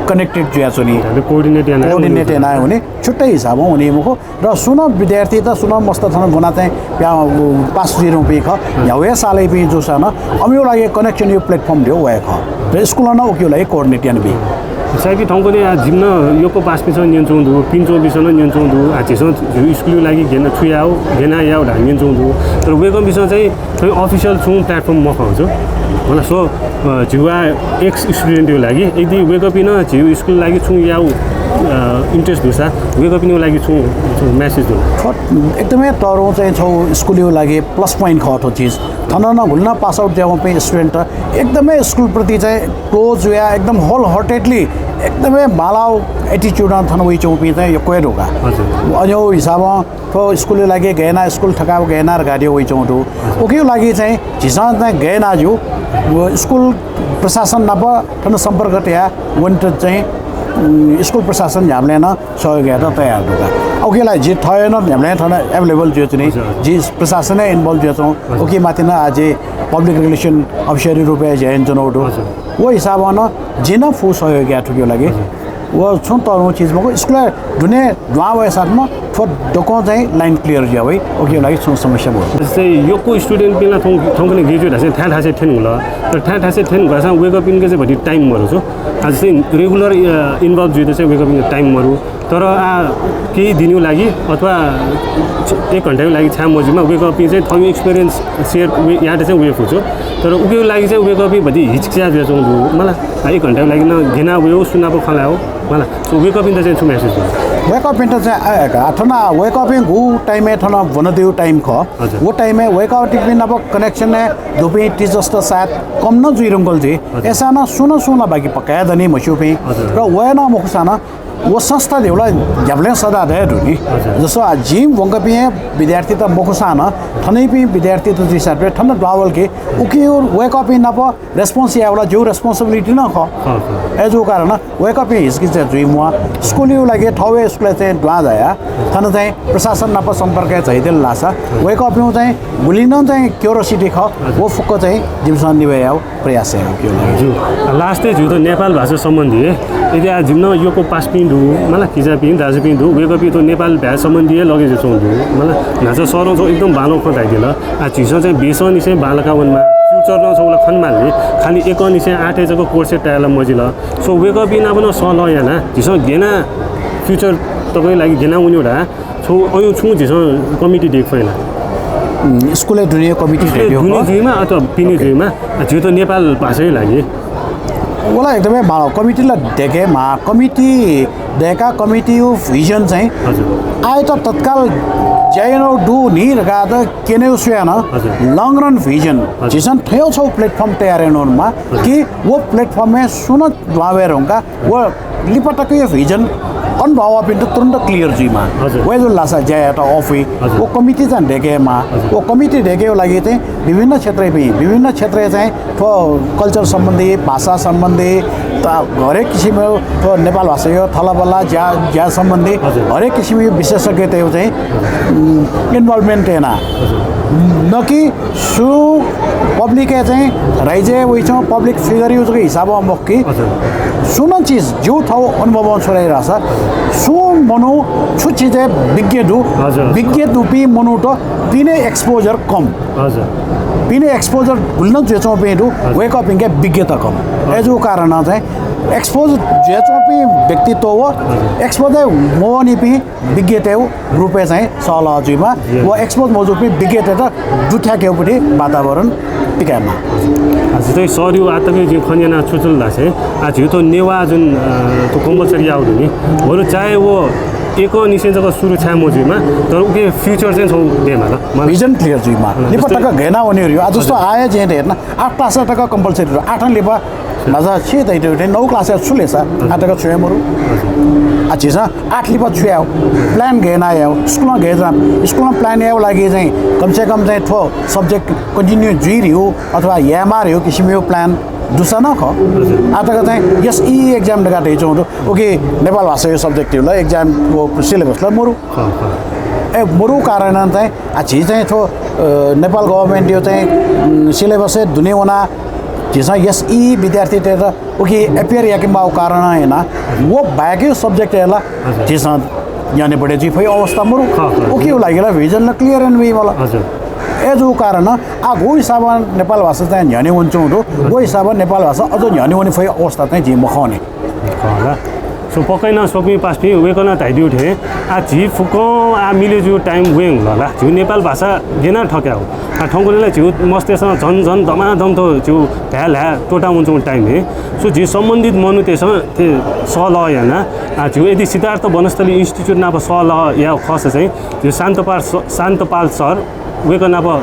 कनेक्टेड जुया छुनी कोअर्डिनेट ना हुने छुट्टै हिसाबमा हुने मुखो र सुन विद्यार्थी त सुन मस्त थन गुना चाहिँ पास जिरो पे ख यावे सालै पे जो सन अमियो लागि कनेक्सन यो प्लेटफर्म दियो वे ख र स्कुल न ओकियो लागि कोअर्डिनेट यान बी साइकी ठाउँकोले जिम्न योको पास पिछ नियन्चौँदु पिन्चो बिसन नियन्चौँदु आचेसो स्कुल लागि घेन छुयाउ घेना याउ ढा नियन्चौँदु तर वेको बिस चाहिँ अफिसियल छु प्लेटफर्म म खाउँछु मलाई सो झिउवा एक्स स्टुडेन्टको लागि यदि वेकअप न झिउ स्कुल लागि छु याउ इन्ट्रेस्ट दुसा वेकअप नो लागि छु मेसेज दु एकदमै तरो चाहिँ छौ स्कुलको लागि प्लस पोइन्ट खटो चिज थन न भुल्न पास आउट जाउँ पे स्टुडेन्ट एकदमै स्कुल प्रति चाहिँ क्लोज या एकदम होल हार्टेडली एकदमै बालाउ एटिट्युड थन वइ चौपी चाहिँ यो कोइ ढोका हजुर अझौ हिसाबमा तो स्कुलको लागि गएन स्कुल ठकाउ गएन र गाडी वइ चौटो ओके लागि चाहिँ झिसा चाहिँ गएन जो स्कुल प्रशासन नप थन सम्पर्क त्या वन्ट चाहिँ स्कुल प्रशासन हामीले न सहयोग गरेर तयार ढोका ओकेलाई जे थएन हामीले थन एभाइलेबल जो चाहिँ जे प्रशासनै इन्भल्भ जो छौँ ओके माथि न आज पब्लिक रिलेसन अफिसर रूपे जैन चुनौटो वो हिसाबमा न जिन फु सहयोग गया ठुक्यो लागि वो छुन तरु चीजमा को स्कुल ढुने दुआ भए साथमा थोर दोको चाहिँ लाइन क्लियर जिया भाइ ओके लागि छुन समस्या भयो जस्तै योको स्टुडेन्ट पिला थौंकने ग्रेजुएट हसे ठा ठासे ठेन होला तर ठा ठासे ठेन भएसा वेकअप इन के चाहिँ भति टाइम मरु छु आज चाहिँ रेगुलर इन्भल्भ जुइदा चाहिँ वेकअप इन टाइम मरु तर केही दिनको लागि अथवा 1 घण्टाको लागि छा मजिमा वेकअप इन चाहिँ थमी एक्सपिरियन्स सेयर याद चाहिँ वेफ हुछु तर उकेको लागि चाहिँ वेकअप इन भति हिचकिचा जस्तो मलाई 1 घण्टाको लागि न घेना वेउ सुनाको खला हो मलाई सो वेकअप इन चाहिँ छु मेसेज वेकअप इन चाहिँ थना वेकअप इन गु टाइम में थना वनदेउ टाइम ख वो टाइम में वेकअप टिपिन अब कनेक्शन है दोपे टीचर्स तो शायद कम न जुइरंगल थी ऐसा ना सुना बाकी पकाया धनी मशुपे र वय ना मुखसाना वो संस्था देवला जबले सदा दे दुनी जसो जिम वंगपि विद्यार्थी त मुखसान थनै पि विद्यार्थी त हिसाब रे थन ड्रावल के उके वेकअप इन नप रेस्पोन्स यावला जो रेस्पोन्सिबिलिटी न ख एजो कारण वेकअप इन हिस्की चाहिँ जुइमुआ स्कुलियो लागि ठवे स्कुल चाहिँ ड्वा जाया थन चाहिँ प्रशासन नप सम्पर्क चाहिँ दिल लासा वेकअप इन चाहिँ बुलिन चाहिँ क्युरियोसिटी ख वो फुक चाहिँ जिमसन निभयाउ प्रयास है के लागि लास्ट जो तो नेपाल भाषा सम्बन्धी यदि आज जिम्न योको पास पिन्डु मलाई खिजा पिन दाजु पिन्डु वेकअप तो नेपाल भाषा सम्बन्धी लगे जो चोंदु मलाई नाचा सरौ जो एकदम बालो खटाइदिला आ चिसो चाहिँ बेसन चाहिँ बालकावनमा फ्युचर न छौला खनमाले खाली एक निसे 8 जको कोर्स टाइला मजिला सो वेकअप इन अब न सल याना चिसो गेना फ्युचर तपाईँ लागि गेना उनीहरुडा छौ अयु छु चिसो कमिटी देख फैला स्कुल दुनिया कमिटी रेडियो दुनियामा अथवा पिनी दुईमा जो तो नेपाल भाषै लागि होला एकदमै बालो कमिटीलाई देखेमा कमिटी देखा कमिटी भिजन चाहिँ आए त तत्काल जैनो डु नि रगा त केने सुयान लङ रन भिजन जिसन थयो छौ प्लेटफर्म तयार हेर्नुमा कि वो प्लेटफर्म में सुन द्वावेर होगा वो लिपटकै भिजन अनुभव पिन तुरंत क्लियर जीमा वे जो लासा जाए तो ऑफी वो कमिटी चाहिँ देखेमा वो कमिटी देखे लागि चाहिँ विभिन्न क्षेत्र चाहिँ तो कल्चर सम्बन्धी भाषा सम्बन्धी हरेक किसिमको तो नेपाल भाषा यो थलाबला ज्या सम्बन्धी हरेक किसिमको विशेषज्ञता चाहिँ इन्भल्भमेन्ट हेना न कि सु पब्लिक चाहिँ राइजे वइछौँ पब्लिक फिगर युजको हिसाबमा मक्की सुन चिज जो थौ अनुभव छोडाइरहेछ सु मनु छु चिज विज्ञ दुपी मनु त पिने एक्सपोजर कम पिने एक्सपोजर भुल्न जेचौँ पेडु वेकअप इनके विज्ञता कम एजो कारण चाहिँ एक्सपोज जेचौँ पि व्यक्तित्व हो एक्सपोज मोनी पि विज्ञता रूपे चाहिँ सहलजुमा वो एक्सपोज मौजू पि विज्ञता त दुठ्याकेपट्टि वातावरण टिकामा आज चाहिँ सरियो आतकै जो खनियाना छुचुल लासे आज यो तो नेवा जुन तो कंपलसरी आउनु नि बरु चाहे वो एक निसे जगह सुरु छा मजुमा तर उके फ्युचर चाहिँ छौ देमा ल भिजन क्लियर जुइमा लिपटका घेना वनिहरु आज जस्तो आए जे हेर्न 8 क्लास टका कंपलसरी 8 लिपा मजा छे दैटे 9 क्लास छुलेसा 8 टका छुए मरु अच्छी छ 8 लिपा छुया प्लान घेना आयो स्कुलमा घेजा स्कुलमा प्लान आयो लागि चाहिँ कम से कम चाहिँ थो सब्जेक्ट कन्टिन्यू जुइरियो अथवा यामार हो किसिमको प्लान दुसा न ख आटका चाहिँ यस ई एक्जाम डका दै चौँ ओके नेपाल भाषा यो सब्जेक्ट ल एक्जाम को सिलेबस ल मरु मरु कारण चाहिँ अछि चाहिँ थो नेपाल गभर्नमेन्ट यो चाहिँ सिलेबस दुनियाना जिसमा यस ई विद्यार्थी तेर ओके एपियर या किंबा कारण हैन वो बाकी सब्जेक्ट हैला जिसमा यानी बडे जी फै अवस्था मरु ओके लागेला भिजन ल क्लियर एन्ड वे वाला हजुर एजो कारण गो हिसाबमा नेपाल भाषा चाहिँ झ्याने हुन्छौँ गो हिसाबमा नेपाल भाषा अझ झ्याने हुने फै अवस्था चाहिँ जे मखाउने Voilà. So pokkai na sokmi paspi wekona taidi uthe a ji fuko a मिले जो टाइम वेङ होला जिउ नेपाल भाषा गेना ठक्या हो आ ठङ्गुनेलाई जिउ मस्तेसँग झन झन धमाधम त जिउ भ्याल ह्या टोटा हुन्छ टाइम हे सो जी सम्बन्धित मनु त्यसमा ते सल याना आ जिउ यदि सिद्धार्थ वनस्थली इन्स्टिट्युट नाप सल या खस चाहिँ जिउ शान्तपाल सर वेकना प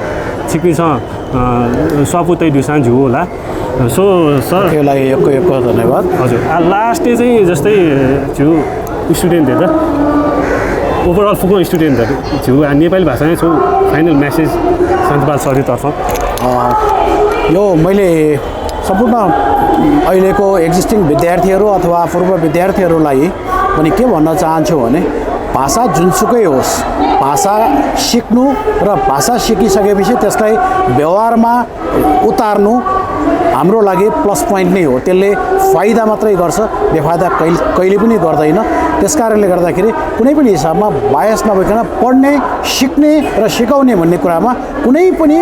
छिक्पिसँग सपुतै दुसान जिउ होला सो सर केलाई एको धन्यवाद हजुर लास्ट डे चाहिँ जस्तै जिउ स्टुडेन्टहरु ओभरअल फुको स्टुडेन्टहरु जिउ नेपाली भाषामै छौ फाइनल मेसेज शान्तपाल सरतर्फ यो मैले सम्पूर्ण अहिलेको एक्जिस्टिङ विद्यार्थीहरू अथवा पूर्व विद्यार्थीहरूलाई पनि के भन्न चाहन्छु भने भाषा जुनसुकै होस् भाषा सिक्नु र भाषा सिकिसकेपछि त्यसलाई व्यवहारमा उतार्नु हाम्रो लागि प्लस पोइन्ट नै हो त्यसले फाइदा मात्रै गर्छ बेफाइदा कहिले पनि गर्दैन त्यसकारणले गर्दाखेरि कुनै पनि हिसाबमा बायस नभइकन पढ्ने सिक्ने र सिकाउने भन्ने कुरामा कुनै पनि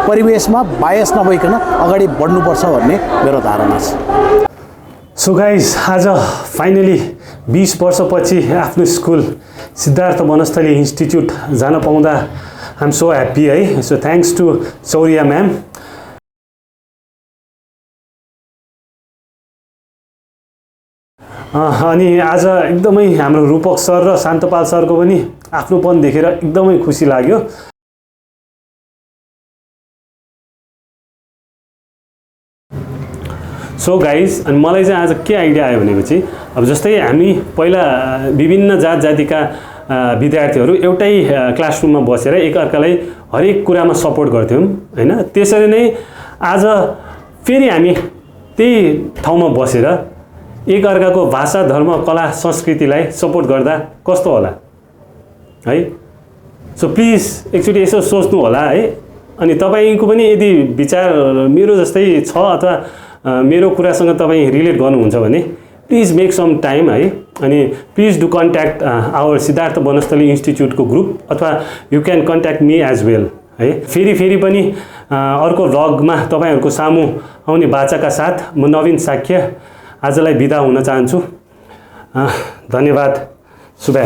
परिवेशमा बायस नभइकन अगाडि बढ्नुपर्छ भन्ने मेरो धारणा छ सो गाइज आज फाइनली 20 वर्षपछि आफ्नो स्कुल सिद्धार्थ वनस्थली इन्स्टिट्युट जान पाउँदा आइ एम सो ह्याप्पी है सो थ्याङ्क्स टु चौरिया म्याम अनि आज एकदमै हाम्रो रूपक सर र शान्तपाल सरको पनि आफ्नोपन देखेर एकदमै खुसी लाग्यो सो गाइज अनि मलाई चाहिँ आज के आइडिया आयो भनेपछि अब जस्तै हामी पहिला विभिन्न जात जातिका विद्यार्थीहरू एउटै क्लासरुममा बसेर एकअर्कालाई हरेक कुरामा सपोर्ट गर्थ्यौँ हैन त्यसरी नै आज फेरि हामी त्यही ठाउँमा बसेर एकअर्काको भाषा धर्म कला संस्कृतिलाई सपोर्ट गर्दा कस्तो होला है सो प्लिज एकचोटि यसो सोच्नु होला है अनि तपाईको पनि यदि विचार मेरो जस्तै छ अथवा मेरो कुरासँग तपाईँ रिलेट गर्नुहुन्छ भने प्लिज मेक सम टाइम है अनि please do contact our Siddhartha Vanasthali इन्स्टिट्युटको ग्रुप अथवा you can contact me as well है फेरि पनि अर्को भ्लगमा तपाईँहरूको सामु आउने बाचाका साथ म नवीन साक्य आजलाई बिदा हुन चाहन्छु धन्यवाद शुभ